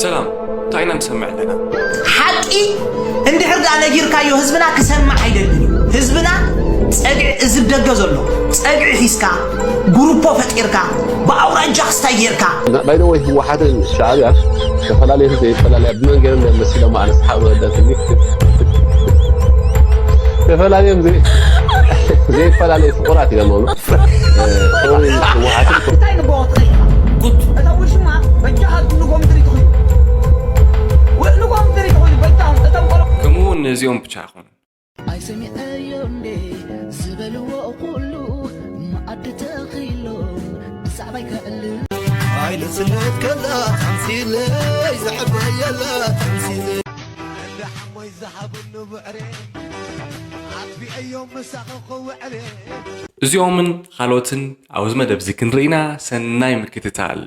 ሰላም፣ እንታይ ኢና ንሰምዕ ኣለና? ሓቂ እንድሕር ደኣ ነጊርካዮ ህዝብና ክሰምዕ ኣይደልን እዩ። ህዝብና ጸግዒ፣ እዚ ደገ ዘሎ ጸግዒ ሒዝካ፣ ጉሩፖ ፈጢርካ፣ ብኣውራጃ ክስታይ ጌርካ፣ ባይደወይ ህወሓትን ሻዕብያ ተፈላለዩ ዘይፈላለያ ብመንገዲ መሲሎም ኣነስ ሓወደትኒ ተፈላለዮም ዘይፈላለዩ ፍቁራት እዮም። ህወሓትን እንታይ ንጎ ትኸይድ? ጉድ። እታ ውሽማ በጃኻ ንጎም ድሪ ትኹሉ። ንጎም ድሪ ትኹሉ በጃኹም እቶም ቆሎ ከምኡ እውን ነዚኦም ብቻ ኣይኮኑን። ኣይሰሚዐዮ እንዴ ዝበልዎ ኩሉ መኣዲ ተኺሎም ብዛዕባይ ከዕልል ኣይልስነት ከላ ተምሲለይ ዘሕበየላ ተምሲለይ እንዳ ሓሞይ ዝሃብሉ ብዕሬ ኣጥቢዐዮም ምሳኺ ክውዕሬ እዚኦምን ካልኦትን ኣብዚ መደብ እዚ ክንርኢና ሰናይ ምክትታል።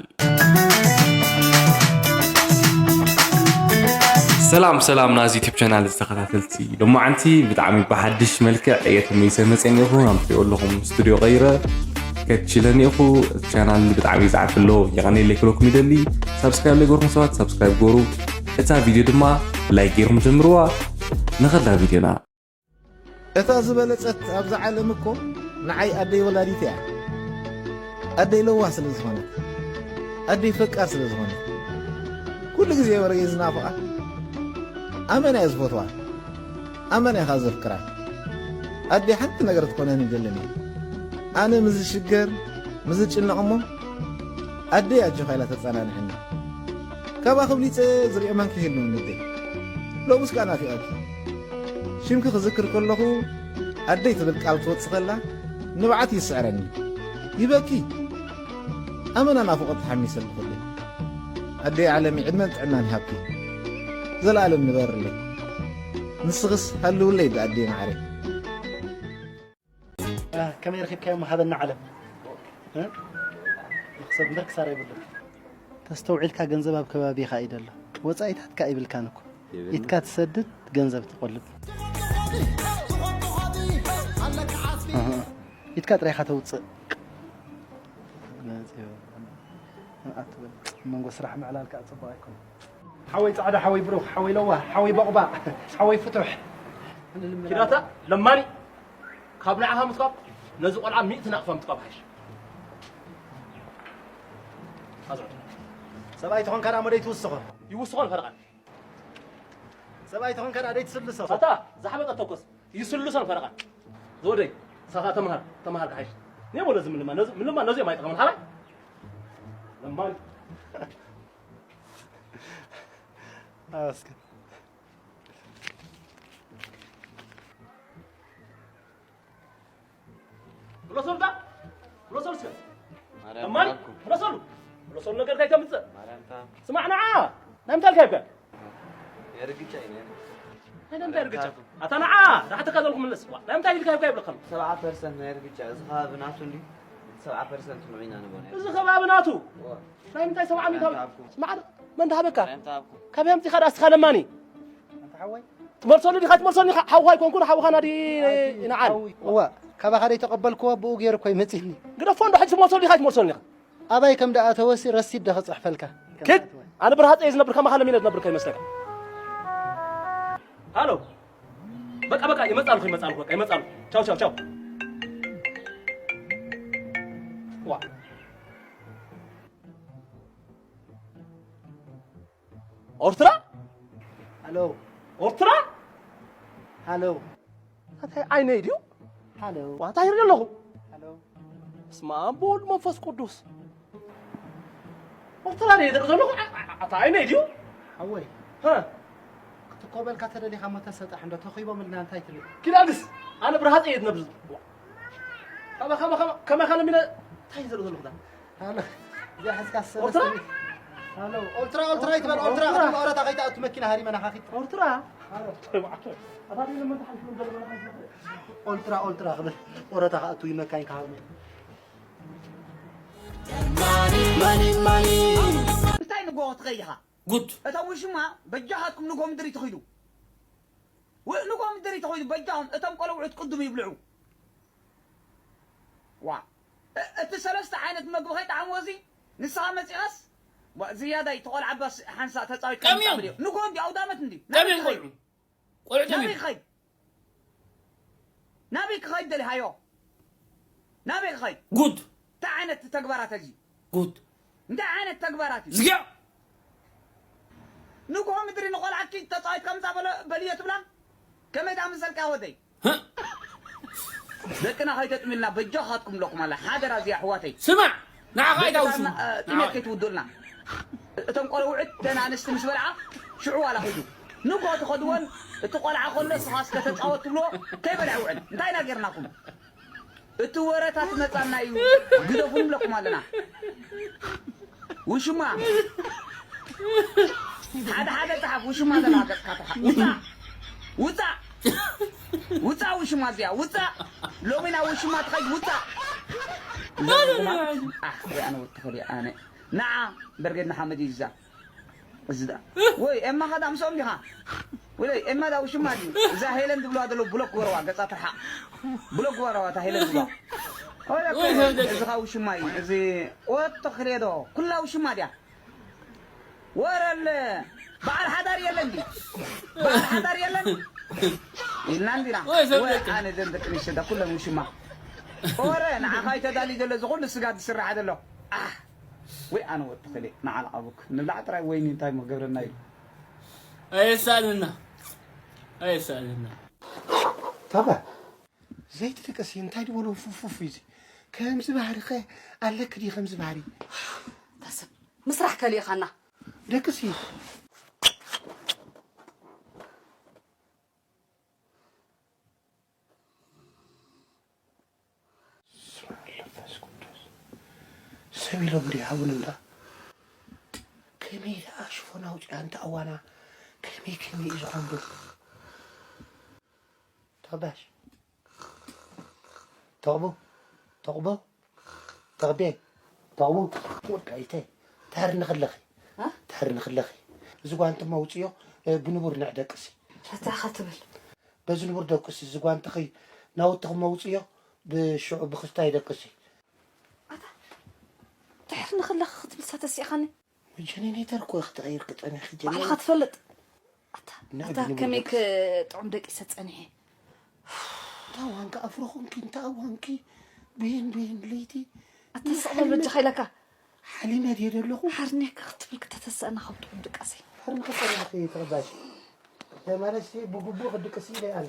ሰላም ሰላም ናዚ ዩቲብ ቻናል ዝተኸታተልቲ ሎማዓንቲ ብጣዕሚ ብሓድሽ መልክዕ እየ ተመይሰ መፅእ እኒኹ። ከም ትሪኦ ኣለኹም ስቱዲዮ ቀይረ ከችለ እኒኹ። ቻናል ብጣዕሚ ይዝዓፍ ኣሎ። የቐኔለይ ክለኩም ይደሊ። ሳብስክራይብ ለይገርኩም ሰባት ሳብስክራይብ ገሩ። እታ ቪድዮ ድማ ላይክ ገይርኩም ጀምርዋ። ንኸዳ ቪድዮና። እታ ዝበለጸት ኣብዛ ዓለም እኮ ንዓይ ኣደይ ወላዲት እያ። ኣደይ ለዋህ ስለ ዝኾነት፣ ኣደይ ፈቃር ስለ ዝኾነት፣ ኩሉ ግዜ ወረየ ዝናፍቓ ኣመና እየ ዝፈትዋ፣ ኣመና እየ ኸኣ ዘፍቅራ። ኣደይ ሓንቲ ነገር ትኾነኒ ይደልን እየ። ኣነ ምስ ዝሽገር፣ ምስ ዝጭነቕ እሞ ኣደይ ኣጆኻ ኢላ ተጸናንዐኒ። ካባኺ ብሊጸ ዝርእዮ ማን ክህሉ ንደይ። ሎምስ ከኣ ናፊቐኪ። ሽምኪ ክዝክር ከለኹ ኣደይ ትብል ቃል ትወጽእ ከላ ንብዓት ይስዕረኒ። ይበኪ። ኣመና ናፍቖት ተሓሚሰ ኣለኹ ኣደይ። ኣደይ ዓለሚ ዕድመን ጥዕናን ይሃብኪ። ዘለኣለም ንበርለይ። ንስኽስ ሃልውለይ ብኣደይ መዓረይ። ከመይ ረኺብካዮ ሃበና ዓለም እ? መኽሰብ እምበር ክሳራ የብሉን። ተስተውዒልካ ገንዘብ ኣብ ከባቢኻ እዩ ዘሎ። ወጻኢታትካ ኣይብልካን እኮ። ኢድካ ትሰድድ ገንዘብ ትቆልብ። እህ። ኢድካ ጥራይ ኢኻ ተውጽእ። መጺኦ። ኣትበል። መንጎ ስራሕ ምዕላል ከኣ ጽቡቕ ኣይኮነን። ሓወይ ጻዕዳ፣ ሓወይ ብሩኽ፣ ሓወይ ለዋህ፣ ሓወይ ቦቕባቕ፣ ሓወይ ፍቱሕ። ኪዳታ ለማኒ ካብ ንዓኻ ምትኳብ ነዚ ቆልዓ ሚእቲ ናቕፋ ምትኳብ ሓይሽ። ኣዝዑ። ሰብኣይ ተኾንካ ደኣ መደይ ትውስኾ። ይውስኾ ንፈረቓን። ሰብኣይ ተኾንካ ደኣ ደይ ትስልሶ። ኣታ ዝሓመቐ ተኮስ ይስልሶ ንፈረቓን። ዝወደይ ሳኻ ተምሃር ተምሃር ክሓይሽ። ንየም ወደ ዝምልማ ነዚ ምልማ ነዚ የማይጠቐምን ሓራይ። ለማኒ። ኣስከ ብሎሶልካ ብሎሶል እስከ ማርያም እማን ታኩ። ብሎሶሉ ብሎሶሉ ነገር ካይተምጽእ ማርያም ታኩ። ስማዕ ንዓ ናይ ምንታይ ልካይብካ የርግጫ እዩ ነይሩ። ናይ ምንታይ ርግጫ ኣታ ንዓ ራሕትካ ዘልኩ ምልስ ዋ ናይ ምንታይ ልካይብካ ይብለካ ሰብዓ ፐርሰንት ናይ ርግጫ እዚ ከባቢ ናቱ እንዲ ሰብዓ ፐርሰንት ንዑ ኢና ንቦ ነይሩ እዚ ከባቢ ናቱ ዋ ናይ ምንታይ ሰብዓ ሚእታዊ ማርያም ታኩ። ስማዕ መን ድሃበካ ማርያም ታኩ። ካበይ ኣምጺኻ ደኣ እስኻ ለማኒ ኣንታ ሓወይ ትመልሰሉ ዲኻ ትመልሰኒ ሓውኻ ኣይኮንኩን ሓውኻ ናዲ ንዓል እዋ ካባኻ ደይ ተቐበልክዎ ብኡ ገይሩ እኮ ይመፅኒ ግደፎ እንዶ ሕጂ ትመልሰሉ ዲኻ ትመልሰኒ ኢኻ ኣባይ ከም ደኣ ተወሲ ረሲድ ዶ ክፅሕፈልካ ኪድ ኣነ ብርሃፀ እየ ዝነብር ከማኻ ለሚነ ዝነብር ከይመስለካ ሃሎ በቃ በቃ ይመፃልኩ ይመፃልኩ በቃ ይመፃልኩ ቻው ቻው ቻው ዋ ኦርትራ ሃሎ ኦርትራ ሃሎ እንታይ ዓይነይ ድዩ ሃሎ ዋታ ይርኢ ኣለኹ ሃሎ እስማ ኣቦ ወልድ መንፈስ ቅዱስ ኦርትራ ድየ ዝርኢ ዘለኹ ኣታ ዓይነይ ድዩ ሓወይ ሀ ክትኮበልካ ተደሊኻ እሞ ተሰጣሕ እንዶ ተኺቦምልና እንታይ ትብል ኪዳግስ ኣነ ብርሃፀ እየ ዝነብር ከመ ከመ ከመ ከመ ከለሚነ እንታይ ዝርኢ ዘለኹ ዳ ሃሎ እዚኣ ሒዝካ ኦልትራ? ሰለስተ ሚእቲ። ሃሎ ኦልትራ ኦልትራ ይትበል ኦልትራ ኦልትራ። ክትብል ኦረታ ከይትኣቱ መኪና ሃሪመና ካኺድ። ኦርትራ? ኦልትራ ኦልትራ ክብል ኦረታ ክኣቱ ይመካኝ ክሃብኒ። ማኒ ማኒ እንታይ ንጎ ክትኸይኻ ጉድ እታ ውሽማ በጃኻትኩም ንጎ ምድሪ ትኺዱ ንጎ ምድሪ ትኺዱ በጃኹም እቶም ቆለውዑት ቅዱም ይብልዑ ዋ እቲ ሰለስተ ዓይነት መግቢ ከይጠዓምዎ እዚ ንስኻ መፂኻስ ዋ፣ ዝያዳይ እቲ ቆልዓ ባስ ሓንሳእ ተጻዊትካ ቀምዮም። ምጻእ በልዮ። ንግሆ እንዲ ኣውዳመት እንዲ። ናበይ ቀምዮም ክኸይድ? ቆልዑ። ቆልዑ ናበይ ቀምዮም። ክኸይድ? ናበይ ክኸይድ ደሊኻዮ? ናበይ ክኸይድ? ጉድ። እንታይ ዓይነት ተግባራት እዚ? ጉድ። እንታይ ዓይነት ተግባራት እዩ? ዝጊያ። ንግሆ ምድሪ ንቆልዓኪ ተጻዊትካ ምጻእ በሎ-፣ በልዮ ትብላ? ከመይ ደኣ መሰልካ ወደይ? ደቅና ከይተጥምልና በጃኻትኩም ኣለኩም ኣላ። ሓደራ እዚኣ ኣሕዋተይ። ስማዕ፣ ንዓኻ ደቅና ኣይታውሱ። እ፣ ጥሜት ንዓኻ። ከይትውዱልና። እቶም ቆልዑ ውዕት ተን ኣንስቲ ምስ በልዓ፣ ሽዑ ዋላ ኺዱ። ንግሆ ትኸድወን፣ እቲ ቆልዓ ከሎ ንስኻ እስከ ተጻወት ትብልዎ፣ ከይበልዐ ውዕል። እንታይ ኢና ጌርናኩም? እቲ ወረታት መጻና እዩ፣ ግደፉ ንብለኩም ኣለና። ውሽማ። ሓደ ሓደ ጸሓፍ፣ ውሽማ ዘለዋ ገጽካ ትርሓቕ። ውጻእ። ውጻእ። ውጻእ ውሽማ እዚኣ፣ ውጻእ። ሎሚ ናብ ውሽማ ትኸይድ፣ ውጻእ። እዛ ውሽማ፣ ኣሕ፣ ወይ ኣነ ወዲ ተኸልየ፣ ኣነ። ንዓ፣ በርጌድ ንሓመድ እዩ እዛ። እዚ ደኣ። ወይ፣ ኤማ ኸ ደኣ ምስኦም ዲኻ? ወይ፣ ኤማ ደኣ ውሽማ ድዩ? እዛ ሄለን ዝብልዋ ዘለዉ ብሎክ ግበርዋ፣ ገጻ ትርሓቕ። ብሎክ ግበርዋ፣ እታ ሄለን ዝብልዋ። ወይ፣ ወይ፣ ሰብ ደቂ። እዚ ኸኣ ውሽማ እዩ። እዚ ወጥቶ ክልኤ ዶ? ኩላ ውሽማ ድያ? ወረለ፣ በዓል ሓዳር የለን ድዩ? በዓል ሓዳር የለን? ኢልና እንዲና። ወይ፣ ሰብ ወይ፣ ደቂ። ኣነ ዘን ደቂ ኣንስትዮ ዳ ኩለን ውሽማ። ወረ፣ ንዓኻ እዩ ተዳልዩ ዘሎ፣ እዚ ኩሉ ስጋ ዝስራሕ ዘሎ። ኣሕ፣ ወይ፣ ኣነ ወዲ ኸልኤ፣ ንዓል ኣቡክ። ንብላዕ ጥራይ ወይኒ እንታይ እሞ ገብረና ኢሉ። ኣየሳእልና። ኣየሳእልና። ታባ፣ ዘይትደቀሲ እንታይ ድበሎ ፉፉፉ እዩ እዚ? ከምዚ ባህሪ ኸ ኣለኪ ድዩ ከምዚ ባህሪ? ታሰብ፣ ምስራሕ ከሊእኻና። ደቅሲ። ስመ መንፈስ ቅዱስ። ሰብ ኢሎም ድዩ ሃቡን እንዳ? ከመይ ደኣ ሽፎን ኣውፂኣ እንተ ኣዋና? ከመይ ከመይ እዩ ዝኾን ብል? ተቕባሽ። ተቕቡ። ተቕቡ። ተቕቤ። ተቕቡ። ወድቃ ይተ። ታርኒ ክለኺ። እ? ታርኒ ክለኺ። እዚ ጓንቲ መውፅዮ፣ እ፣ ብንቡር ንዕ ደቅሲ። ኣታ ኸትብል። በዚ ንቡር ደቅሲ፣ እዚ ጓንትኺ ናውትኺ መውፅዮ፣ ብሽዑ ብኽስታይ ደቅሲ። ኣታ፣ ድሕር ንኽለኺ ክትብልሳ ተሲእኻኒ? ጀነሬተር እኮ ክትቐይር ክጸኒሕ፣ ባዕልኻ ጀነሬተር። ትፈልጥ። ኣታ፣ ንዕድ ኣታ ንብሎ ከመይ ደቅሲ። ክጥዑም ደቂሰ ጸኒሐ። እንታይ ዋንካ ኣፍሮ ኾንኪ፣ እንታይ ዋንኪ? ብሄን፣ ብሄን ለይቲ። ኣታ፣ ስቕ በል በጃኻ ኢለካ። ሓሊመ ድየ ዘለኹ? ሓርኔካ ክትብል ክተተስኣና ካብ ጥዑም ድቃሰይ። ሓርኒ ክጸንሕ እየ ተቐባሽ። ተመለስቲ ብግቡእ ክድቅስ ኢለ ኣነ።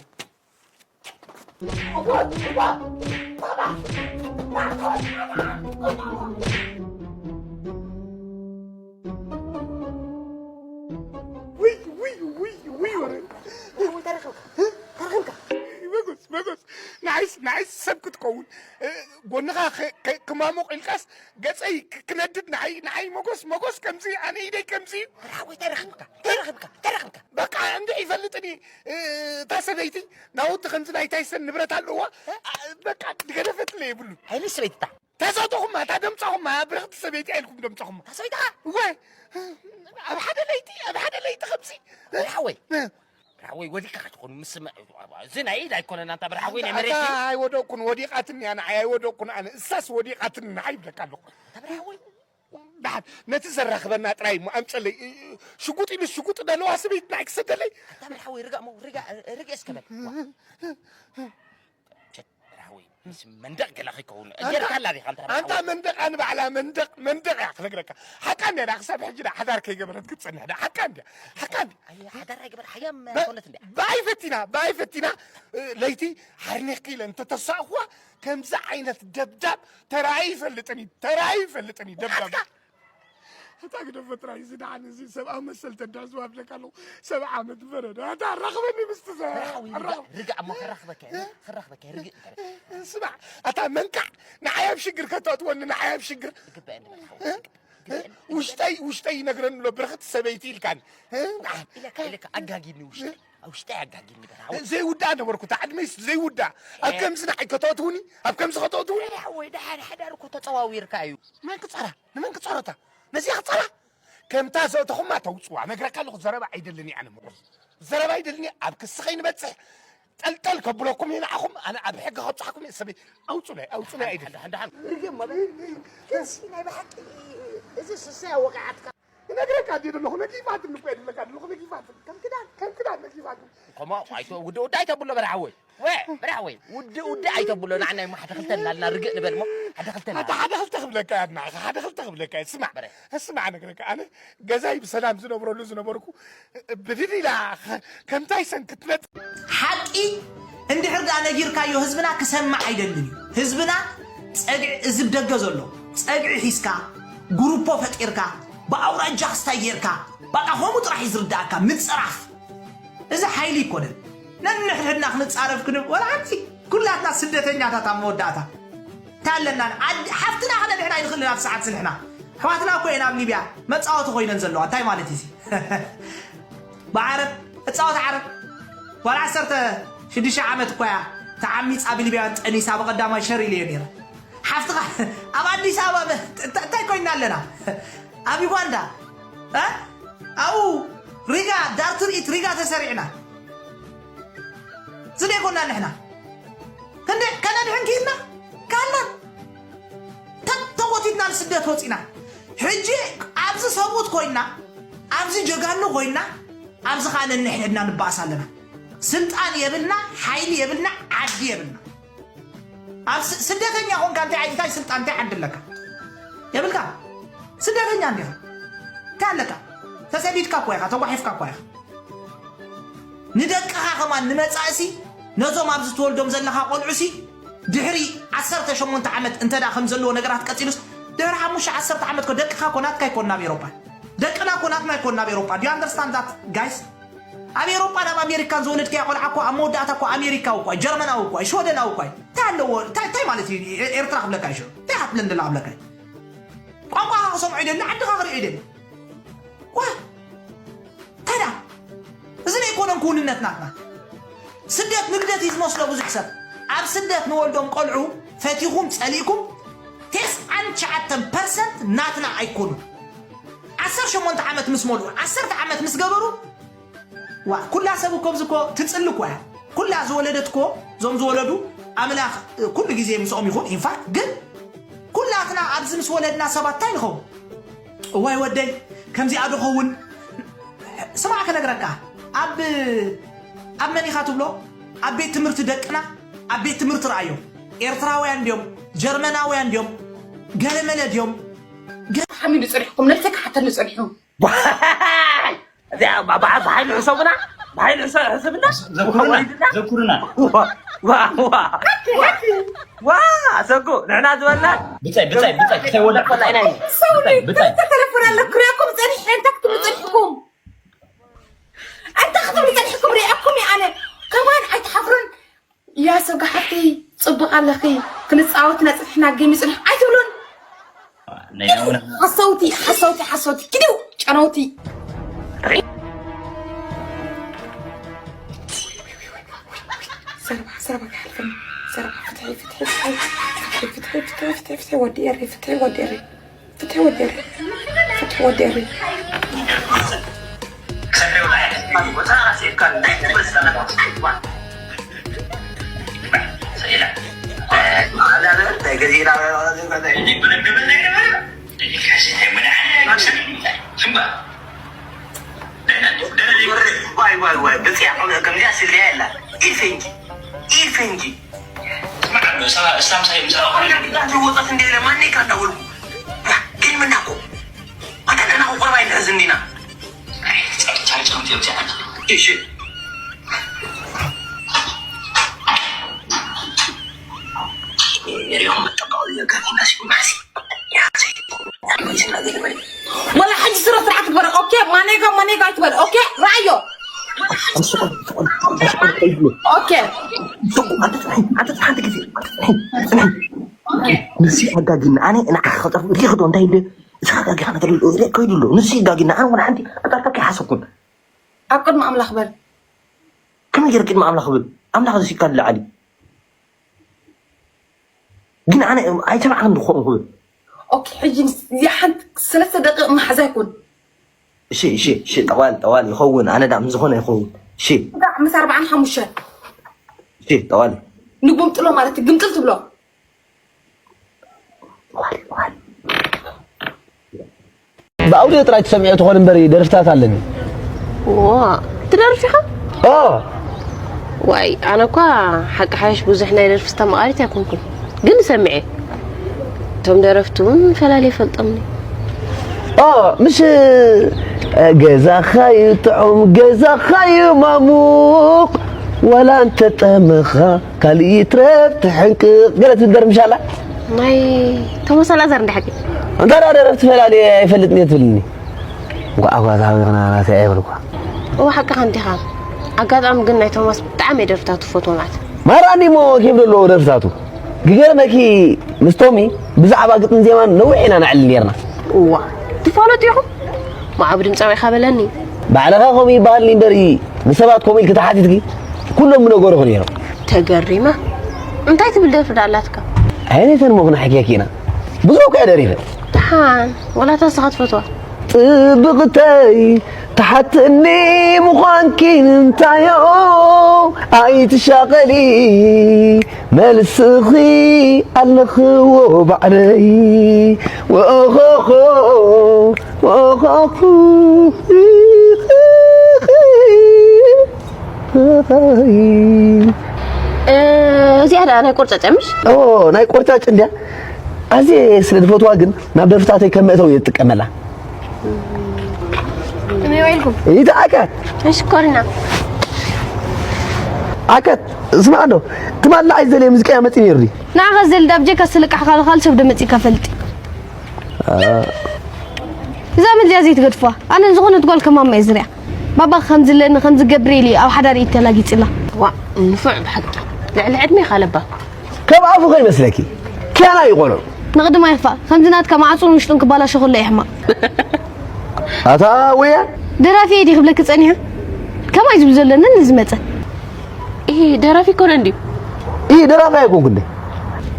ውይ፣ ውይ፣ ውይ፣ ውይ፣ ወረ። ወይ ተረኸብካ? ተረኸብካ? መጎስ፣ መጎስ። ንዓይስ፣ ንዓይስ ሰብ ክትከውን፣ እ፣ ጎንኻ ክ-፣ ክ-፣ ክማሞቕ ኢልካስ ገጸይ ክ-፣ ክነድድ ንዓይ፣ ንዓይ መጎስ፣ መጎስ ከምዚ፣ ኣነ ኢደይ ከምዚ። ሓወይ ተረኸብካ? ተረኸብካ? ተረኸብካ? በቃ እንድዒ ይፈልጥኒ፣ እ፣ እታ ሰበይቲ ናውቲ ከምዚ ናይ ታይሰን ንብረት ኣለዋ። እ? ኣ፣ በቃ ድገደፈትለ የብሉን። ኣይነ ሰበይትታ። ተሰጥኹማ፣ እታ ደምጻኹማ፣ ብርኽቲ ሰበይቲ ኣኢልኩም ደምጻኹማ። እታ ሰበይትኻ? እወ፣ ኣብ ሓደ ለይቲ፣ ኣብ ሓደ ለይቲ ከምዚ። ብርሓወይ። እ። ብርሓወይ፣ ወዲቅካ ትኾን ምስ መ-፣ እዚ ናይ ኢድ ኣይኮነን፣ ኣንታ ብርሓወይ ናይ ኣንታ፣ መሬት ኣታ እዩ። ኣይወደቅኩን፣ ወዲቃትኒ እያ፣ ንዓይ ኣይወደቅኩን ኣነ፣ እሳስ ወዲቃትኒ ንዓይ ይብለካ ኣለኹ። ኣንታ ብርሓወይ። ደሓን፣ ነቲ ዘራኽበና ጥራይ እሞ ኣምጸለይ። ሽጉጥ ኢሉ ሽጉጥ ደለዋ ሰበይቲ ንዓይ ክሰደለይ። ኣንታ ብርሓወይ፣ ርጋእ እሞ፣ ርጋእ፣ ርግእ እስከ በል። ዋ። ቸት፣ ብርሃወይ፣ ምስ መንደቕ ገለ ከይከውን። ኣንታ፣ ጌርካላ ዲኻ፣ ኣንታ ኣንታ ብርሃወይ? መንደቕ፣ ኣነ ባዕላ መንደቕ፣ መንደቕ እያ ክነግረካ። ሓቃ እንድያ፣ ክሳብ ሕጂ ድኣ ሓዳር ከይገበረት ክትጸንሕ ድኣ። ሓቃ እንድያ፣ ሓቃ እንድያ። ኣይ፣ ሓዳር ኣይገበር፣ ሓያም በ-፣ ኣይኮነት እንድያ። ብኣይ ፈቲና፣ ብኣይ ፈቲና፣ እ፣ ለይቲ ሓርኒኽኪ ኢለ እንተተሳእኽዋ፣ ከምዚ ዓይነት ደብዳብ ተራእዩ ይፈልጥን እዩ፣ ተራእዩ ይፈልጥን እዩ፣ ደብዳብ። ሓትካ? ኣታ ግደፎ ጥራይ፣ እዚ ደሓን፣ እዚ ሰብኣዊ መሰል ተዳዝዋ እብለካ ኣለኹ። ሰብዓ ዓመት በረዶ። ኣታ ራኽበኒ ምስቲ ዘ-፣ ብርሃዊ፣ ርጋ-፣ ራኽ-፣ ርጋ እሞ ክራኽበካ እየ፣ እ? ክራኽበካ እየ፣ ርግእ እንተ በል። እ፣ ስማዕ፣ ኣታ መንካዕ፣ ንዓይ ኣብ ሽግር ከተእትወኒ፣ ንዓይ ኣብ ሽግር። ይግባእ እንደ በል፣ ሓወይ፣ እ? ይግባእ፣ ይግባእ። ውሽጠይ፣ ውሽጠይ ይነግረኒ ኣሎ፣ ብርኽቲ ሰበይቲ ኢልካኒ። እ? ኢለካ፣ ኢለካ፣ ኣጋጊኒ ውሽጠይ። ውሽጠይ ኣጋጊኒ በል፣ ሓወይ። ዘይውዳእ ነበርኩ፣ እታ ዕድመይስ ዘይውዳእ። ኣብ እ። ከምዚ ንዓይ ከተእትውኒ፣ ኣብ ከምዚ ከተእትውኒ። እ፣ ሓወይ፣ ደሓን ሓዳር እኮ ተጸዋዊርካ እዩ። መን ክጸራ? ንመን ክጸረታ? ነዚኣ ክጸራ? ከምታ ዘእተኹማ ተውጽዋ። ነግረካ ኣለኹ፣ ዘረባ ኣይደልን እየ ኣነ መጎስ። ዘረባ ኣይደልን እየ፣ ኣብ ክሲ ከይንበጽሕ ጠልጠል ከብለኩም እየ ንዓኹም፣ ኣነ ኣብ ሕጊ ከብጽሓኩም እየ፣ ሰበይ ኣውጹለይ፣ ኣውጹለይ ኣይደልን። ደሓን፣ ደሓን። ርግም ማለት፣ ክንሲ ናይ ብሓቂ እዚ ስስያ ወቂዓትካ። ክነግረካ ድየ ዘለኹ፣ ነጊፋትኒ እኮ እየ ዝብለካ ዘለኹ፣ ነጊፋትኒ። ከም ክዳን፣ ከም ክዳን ነጊፋትኒ። ከምኡ ኣይተ-፣ ውድእ፣ ውድእ ኣይተብሎ በርሓ ወይ። ወ-፣ በርሓ ወይ። ውድእ፣ ውድእ ኣይተብሎ፣ ንዓና እሞ ሓደ ክልተ እናልና ርግእ ንበል እሞ፣ ሓደ ክልተ ኣታ እናልና። ሓደ ክልተ ክብለካ እያ፣ ንዓኻ ሓደ ክልተ ክብለካ እያ። ስማዕ፣ በረ። ስማዕ፣ ነግረካ፣ ኣነ ገዛይ ብሰላም ዝነብረሉ ዝነበርኩ፣ ብድድ ኢላ፣ ከ-፣ ከምታይ ሰን ክትነጥ ሓቂ እንድሕር ደኣ ነጊርካዮ ህዝብና ክሰምዕ ኣይደልን እዩ። ህዝብና ጸግዒ፣ እዚ ብደገ ዘሎ ጸግዒ ሒዝካ፣ ግሩፖ ፈጢርካ፣ ብኣውራጃ ክስታይ ጌርካ፣ በቃ ከምኡ ጥራሕ እዩ ዝርድኣካ፣ ምጽራፍ። እዚ ሓይሊ ኣይኮነን። ነንሕድሕድና ክንጻረፍ ክንብ-፣ ወላ ሓንቲ፣ ኩላትና ስደተኛታት ኣብ መወዳእታ። እንታይ ኣለና? ዓዲ-፣ ሓፍትና ክነድሕን ኣይንኽእልን ኣብ ሰዓት እዚ ንሕና። ኣሕዋትና እኮ እየን ኣብ ሊብያ መጻወቲ ኮይነን ዘለዋ። እንታይ ማለት እዩ እዚ? ብዓረብ እጻወት ዓረብ። ጓል ዓሰርተ ሽዱሽተ ዓመት እኮ እያ ተዓሚጻ ብሊብያውያን ጠኒሳ ብቐዳማይ ሸር ኢለዮ ነይረ። ሓፍትኻ ኣብ ኣዲስ ኣበባ በ-፣ እንታ-፣ እንታይ ኮይንና ኣለና? ኣብ ዩጋንዳ፣ እ? ኣብኡ ሪጋ ዳር ትርኢት ሪጋ ተሰሪዕና። ዝደይኮና ንሕና። ክንደይ ከነድሕን ክኢልና? ካላን። ተ-፣ ተጎቲትና ንስደት ወጺና። ሕጂ ኣብዚ ሰብኡት ኮይና፣ ኣብዚ ጀጋኑ ኮይና፣ ኣብዚ ኸኣ ነንሕድሕድና ንባኣስ ኣለና። ስልጣን የብልና፣ ሓይሊ የብልና፣ ዓዲ የብልና። ኣብ ስ-፣ ስደተኛ ኾንካ እንታይ ዓዲ፣ እንታይ ስልጣን፣ እንታይ ዓዲ ኣለካ? የብልካ። ስደተኛ እንዲኻ። እንታይ ኣለካ? ተሰዲድካ እኮ ኢኻ፣ ተጓሒፍካ እኮ ኢኻ። ንደቅኻ ከማን ንመጻእሲ፣ ነዞም ኣብዚ ትወልዶም ዘለኻ ቆልዑሲ፣ ድሕሪ ዓሰርተ ሸሞንተ ዓመት እንተ ደኣ ከም ዘለዎ ነገራት ቀጺሉስ፣ ድሕሪ ሓሙሽተ ዓሰርተ ዓመት እኮ ደቅኻ እኮ ናትካ ኣይኮን ናብ ኤውሮጳ። ደቅና እኮ ናትና ኣይኮን ናብ ኤውሮጳ። Do you understand that, guys? ኣብ ኤውሮጳን ኣብ ኣሜሪካን ዝወለድካዮ ቆልዓ እኮ ኣብ መወዳእታ እኮ ኣሜሪካዊ እኮ እዩ፣ ጀርመናዊ እኮ እዩ፣ ሽወደናዊ እኮ እዩ። እንታይ ኣለዎ? እንታይ፣ እንታይ ማለት እዩ? ኤ-፣ ኤርትራ ክብለካ እዩ ሽዑ። እንታይ እያ ትብለኒ ዘላ ክብለካ እዩ። ቋንቋኻ ክሰምዖ ይደሊ፣ ዓድኻ ክርእዮ ይደሊ። ዋ! እንታይ ደኣ? እዚ ዘይኮነን ክውንነት ናትና። ስደት ንግደት እዩ ዝመስሎ ብዙሕ ሰብ። ኣብ ስደት ንወልዶም ቆልዑ ፈቲኹም ጸሊእኩም፣ ተስዓን ትሽዓተን ፐርሰንት ናትና ኣይኮኑን። ዓሰርተ ሸሞንተ ዓመት ምስ መሉ፣ ዓሰርተ ዓመት ምስ ገበሩ፣ ዋ፣ ኩላ ሰብ እኮ ኣብዚ እኮ ትጽሊ እኮ እያ። ኩላ ዝወለደት እኮ፣ እዞም ዝወለዱ ኣምላኽ ኩሉ ግዜ ምስኦም ይኹን። ኢንፋክት ግን ኩላትና ኣብዚ ምስ ወለድና ሰባት እንታይ ንኸውን? እዋይ ወደይ፣ ከምዚኣ ዶ ኸውን? ስማዕ ክነግረካ፣ ኣብ፣ ኣብ መን ኢኻ ትብሎ? ኣብ ቤት ትምህርቲ ደቅና፣ ኣብ ቤት ትምህርቲ ረኣዮም። ኤርትራውያን ድዮም? ጀርመናውያን ድዮም? ገለመለ ድዮም? ሓሚሉ ጸኒሕኩም፣ ነብሰይ ክሓተኒ ጸኒሑ። እዚኣ ብ-፣ ብ-፣ ብሓይሊ ሕሰቡና፣ ብሓይሊ ሕሰ-፣ ሕሰብና። ዘኩርና፣ ወሪድና። ዘኩርና። ዋ፣ ዋ፣ ዋ። ሓቂ፣ ሓቂ። ዋ፣ ሰጉ፣ ንሕና ዝበልና። ብጻይ፣ ብጻይ፣ ብጻይ፣ ክሳይ ወላ። ብጻይ፣ ብጻይ፣ ብጻይ። ክልተ ተለፎን ኣለኩ፣ ሪኣኩም ጸኒሐ፣ እንታይ ክትብሉ ጸኒሕኩም? እንታይ ክትብሉ ጸኒሕኩም? ሪኣኩም እየ ኣነ። ከማን ኣይትሓፍሩን? ያ ሰጉ ሓፍተይ፣ ጽቡቕ ኣለኺ። ክንጻወት ኢና ጽኒሕና፣ ጌም ይጽንሕ ኣይትብሉን? ናይ ናሙና። ሓሰውቲ፣ ሓሰውቲ፣ ሓሰውቲ። ኪዱ፣ ጨነውቲ። ዘረባ፣ ዘረባ ከይሓልፈኒ። ዘረባ፣ ፍትሒ፣ ፍትሒ፣ ፍትሒ። ፍትሒ፣ ፍትሒ፣ ፍትሒ፣ ፍትሒ፣ ፍትሒ፣ ወዲ ኤሪ፣ ፍትሒ፣ ወዲ ኤሪ። ፍትሒ ወዲ ኤሪ። ፍትሒ ወዲ ኤሪ። ዋይ፣ ዋይ፣ ዋይ፣ ብፅያ ከምዚኣ ስልያ የላ። ኢድ ፈንጂ፣ ኢድ ፈንጂ። ስማዕ፣ እስላም ሳይ ምሳሌ ወጣት እንደ ለማን ካዳወልኩ ግን ምናኮ ኣታ ደህና ቁርባ ይንሕዝ እንዲና። እሺ። ወላ ሓንቲ ስረ ስርዓት ትግበር። ኦኬ፣ ማኔጋ፣ ማኔጋ ትበል። ኦኬ፣ ራእዮ። ኦኬ። ንሱ ኣጋጊና ኣነ ንዓኻ ከጠርፍ ሪኢኽ ዶ እንታይ እንደ ንስኻ ጋጊኻ ነገር ሪእ ከይዱ ኣሎ። ንሱ ይጋጊና ኣነ ወላ ሓንቲ ኣጣርታ ከይሓሰብኩን። ኣብ ቅድሚ ኣምላኽ በል። ከመይ ገይረ ቅድሚ ኣምላኽ ብል? ኣምላኽ እዚ ሲካ ልዓሊ። ግን ኣነ ኣይሰማዕክን ድኾን ክብል። ኦኬ፣ ሕጂ ምስ-፣ እዚ ሓንቲ ሰለስተ ደቂቕ መሓዛ ይኩን። እሺ፣ እሺ፣ እሺ፣ ጠዋል፣ ጠዋል ይኸውን። ኣነ ዳ ምስ ዝኾነ ይኸውን። እሺ። ዳ ምስ ኣርባዓን ሓሙሽተን። እሺ፣ ጠዋል። ንጉምጥሎ ማለት ግምጥል ትብሎ። ጠዋል፣ ጠዋል። ባ፣ ኣውዲዮ ጥራይ ትሰምዕዮ ትኾን እምበሪ ደርፍታት ኣለኒ። ዋ ትደርፍ ኢኻ? ኦ ዋይ ኣነ እኳ ሓቂ ሓይሽ ብዙሕ ናይ ደርፊ ዝተማቓሪት ኣይኮንኩን፣ ግን ሰምዐ። እቶም ደረፍቲ እውን ፈላለ ይፈልጦምኒ። ኦ ምሽ ገዛኻዩ ጥዑም ገዛኻዩ ማሙቕ ዋላ እንተጠመኻ ካልእ ይትረፍ ትሕንቅቕ ገለ ትብል ደርፊ ምሻላ። ናይ ቶማስ ኣልኣዛር እንዳ ሓቂ እንታ ደኣ ደረፍቲ ፈላለ ኣይፈልጥን እየ ትብልኒ። እንኳዕ ኣጓዛዊ ኽና ናተይ ኣይበልኳ። እወ ሓቅኻ እንዲኻ። ኣጋጣሚ ግን ናይ ቶማስ ብጣዕሚ እየ ደርፍታቱ ፈትዎ ማለት። ማራኒ እሞ ኬፍ ዘለዎ ደርፍታቱ ክገርመኪ ምስ ቶሚ ብዛዕባ ግጥም ዜማን ነዊሕ ኢና ነዕልል ነርና። እዋ ትፋለጡ ኢኹም? ማዕቡ ድምፃዊ ኢኻ በለኒ። ባዕልኻ ከምኡ ይበሃልኒ እምበሪ ንሰባት ከምኡ ኢልኪ ተሓቲትኪ ኩሎም ምነገሩኺ ነይሮም። ተገሪመ። እንታይ ትብል ደርፊ ዳ ኣላትካ? ዓይነተን እሞ ክነሕክየኪ ኢና። ብዙሕ እኮ እየ ደሪፈ። ደሓን ወላ እታ ንስኻ ትፈትዋ። ጽብቕተይ ትሓትኒ ምዃንኪ ንምንታዮ ኣይትሻቐሊ መልስኺ ኣለኽዎ ባዕለይ ወኦኾኾ ወኦኾኹ እዚኣ ደኣ ናይ ቆርጫጫ ምሽ? ኦ ናይ ቆርጫጭ እንድያ ኣዝየ ስለ ዝፈትዋ ግን ናብ ደርፍታተይ ከም መእተዊ እየ ዝጥቀመላ። ከመይ ውዒልኩም? ይትኣከት ሽኮሪና። ኣከት ስማዕ ዶ ትማሊ ንዓይ ዝደለየ ሙዚቃ መፂ ነይሩ ድዩ? ንዓኻ ዝደሊ ዳብ ጀካ ስልቃሕ ካልኻል ሰብ ዶ መፂካ ፈልጢ? እዛ መድልያ ዘይትገድፍዋ ኣነ ዝኾነት ጓል ከማማ እየ ዝሪኣ። ባባ ከም ዝለኒ ከም ዝገብር ኢሉ ኣብ ሓዳር ኢድ ተላጊፅላ። ዋ ንፉዕ ብሓቂ ልዕሊ ዕድሜ ካለባ ከም ኣፉ ከይመስለኪ ኪያና እዩ ቆልዑ። ንቕድማ ይኽፋእ ከምዚ ናትካ ማዕፁን ውሽጡን ክባላሾ ከሎ እዩ ሕማቕ። ኣታ ወያ ደራፊ እየ ድየ ክብለኪ ፀኒሐ። ከማይ ዝብል ዘሎ ነኒ ዝመፀ። ይሄ ደራፊ ኮነ እንዲዩ። ይህ ደራፊ ኣይኮንኩ እንደ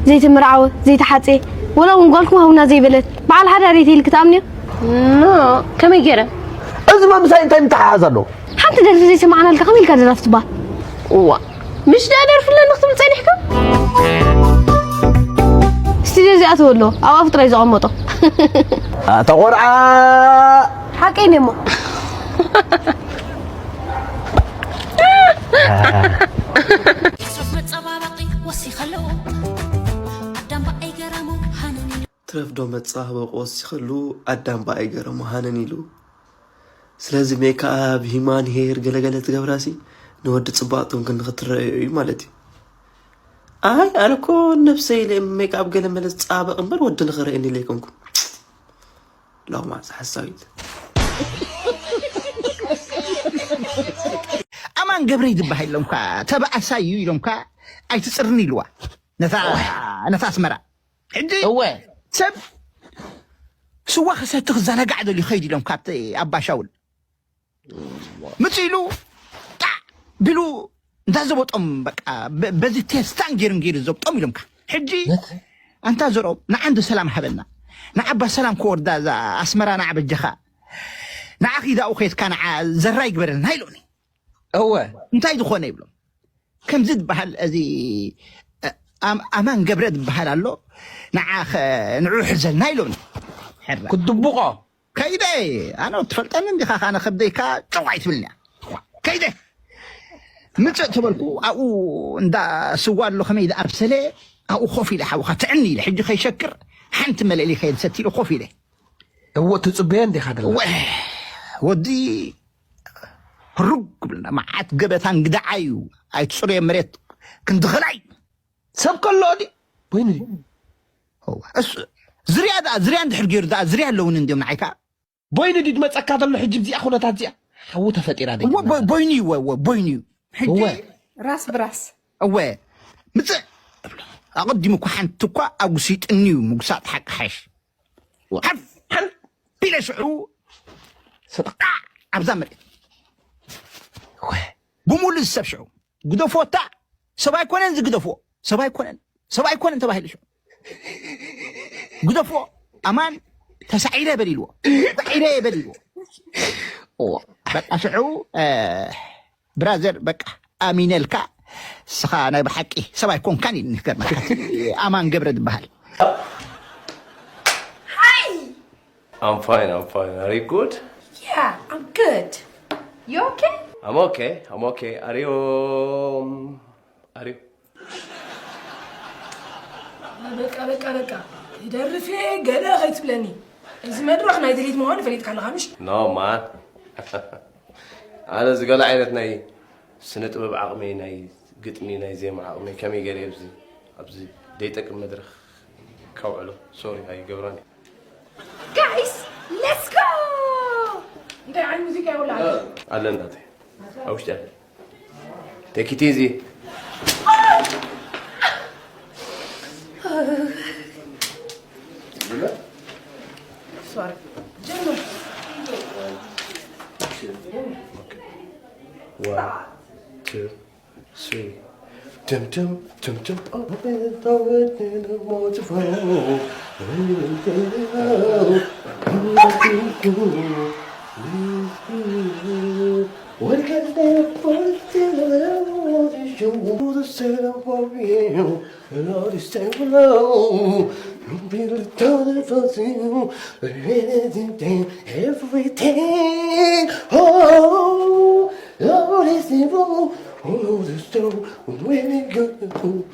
ዘይተመርዓወ ዘይተሓፀየ ወላ እውን ጓልኩም ሃውና ዘይበለት በዓል ሓዳር እየ ተይልኪ ትኣምንዮ? ኖ ከመይ ገይረ? እዚ መምሳይ እንታይ ምተሓሓዝ ኣለዎ? ሓንቲ ደርፊ ዘይሰማዕናልካ ከመይ ኢልካ ደራፊ ትበሃል? እዋ ምሽ ደኣ ደርፊ ኣለኒ ክትብል ጸኒሕካ? ስቱድዮ እዚኣ ትበሎ ኣብ ኣፉ ጥራይ ዘቐመጦ ኣታ ቆልዓ ሓቀይ ነሞ ሱፍ መጸባበቂ ወሲኸሉ ኣዳም በኣይ ገረሙ ሃነኒ ትረፍ ዶ መጸባበቂ ወሲኸሉ ኣዳም በኣይ ገረሙ ሃነን ኢሉ ስለዚ ሜክኣፕ ሂማን ሄር ገለገለ ትገብራሲ ንወዲ ጽባቕጥም ክንዲ ክትረአዮ እዩ ማለት እዩ ኣይ ኣነ እኮ ነብሰይ ኢለ ሜክኣፕ ገለ መለ ዝጸባበቕ እምበር ወዲ ንኽረአየኒ ኢለ ኣይኮንኩን ሎማዕ ዝሓሳዊት ኣማን ገብረይ ዝበሃል ኢሎምካ ተባኣሳይ እዩ ኢሎምካ ኣይትፅርኒ ኢልዋ ነታ ነታ ኣስመራ ሕጂ እወ ሰብ ስዋ ክሰቲ ክዘናጋዕ ደልዩ ከይድ ኢሎም ካብቲ ኣባ ሻውል ምፅ ኢሉ ጣዕ ቢሉ እንዳዘበጦም በቃ በዚ ቴስታን ገይሩ ገይሩ ዘብጦም ኢሎምካ ሕጂ ኣንታ ዘርኦም ንዓንዲ ሰላም ሃበና ንዓባ ሰላም ክወርዳ እዛ ኣስመራ ንዓ በጃኻ ንዓ ኺዳኡ ከየትካ ንዓ ዘራ ይግበረልና ኢሎኒ እወ እንታይ ዝኾነ ይብሎም ከምዚ ዝበሃል እዚ ኣማን ገብረ ዝበሃል ኣሎ ንዓ ንዑ ሕዘልና ኢሎኒ ሕረ ክድብቆ ከይደ ኣነ ትፈልጠኒ እንዲኻ ካነ ከብደይካ ጨው ኣይትብልኒ ከይደ ምፅእ ተበልኩ ኣብኡ እንዳ ስዋ ኣሎ ከመይ ዝኣብሰለ ኣብኡ ኮፍ ኢለ ሓውኻ ትዕኒ ኢለ ሕጂ ከይሸክር ሓንቲ መለሊ ከየድሰት ኢለ ኮፍ ኢለ እዎ ትፅበዮ እንዲኻ ደላ ወዲ ህሩግ ክብልና መዓት ገበታ እንግዳዓ እዩ ኣይትፅርዮ መሬት ክንድኽላይ ሰብ ከሎ ዲ ወይኒ ዝርያ ደኣ ዝርያ እንድሕር ገይሩ ደኣ ዝርያ ኣለውን እንዲዮም ንዓይካ ቦይኒ ድዩ ድመፀካ ዘሎ ሕጂ ብዚኣ ኩነታት እዚኣ ሓዉ ተፈጢራ ደይ እሞ ቦ- ቦይኒ እዩ ወ- ወ- ቦይኒ እዩ ሕጂ እወ። ራስ ብራስ እወ ምፅእ እብሎ ኣቐዲሙ እኳ ሓንቲ እኳ ኣጉሲጥኒ እዩ ምጉሳጥ ሓቂ ሓሽ ሓፍ ሓፍ ኢለ ሽዑ ስጣዕ ኣብዛ መሬት እወ ብሙሉ ዝሰብ ሽዑ ግደፎታ ሰብ ኣይኮነን ዝግደፎ ሰብ ኣይኮነን ሰብ ኣይኮነን ተባሂሉ ሽዑ ግደፎ ኣማን ተሳዒረ በል ኢልዎ ተሳዒረ በል ኢልዎ በቃ ሽዑ ብራዘር በቃ ኣሚነልካ እስኻ ናይ ብሓቂ ሰብ ኣይኮንካን ኢልኒ ገርመካ ኣማን ገብረ ዝበሃል I'm fine, I'm fine. Are you good? Yeah, I'm good. You okay? I'm okay, I'm okay. Are you. Um, are you. በቃ በቃ በቃ ይደርፍ ገለ ከይትብለኒ። እዚ መድረኽ ናይ ድሊት ምዃኑ ፈሊጥካ ኣለኻ ምሽ? No, man. ኣነ ዝገለ ዓይነት ናይ ስነ ጥበብ ዓቕመይ፣ ናይ ግጥሚ፣ ናይ ዜማ ዓቕመይ ከመይ ገይረ ኣብዚ ኣብዚ ዘይጠቅም መድረኽ ከውዕሎ? ሶሪ ኣይገብሮን እየ። Guys, let's go! እንታይ ዓይነት ሙዚቃ ይውላ? ኣለ እናተይ ኣብ ውሽጢ ኣለ። Take it easy. Sorry. ጀምር። One, two, three. Tum tum tum tum. Oh, it's always in the waterfall. What can they put in the water? You the center for you. Lord is so low. You be the daughter for you. Everything, everything. Oh, Lord is evil. Oh, Lord is so. When we go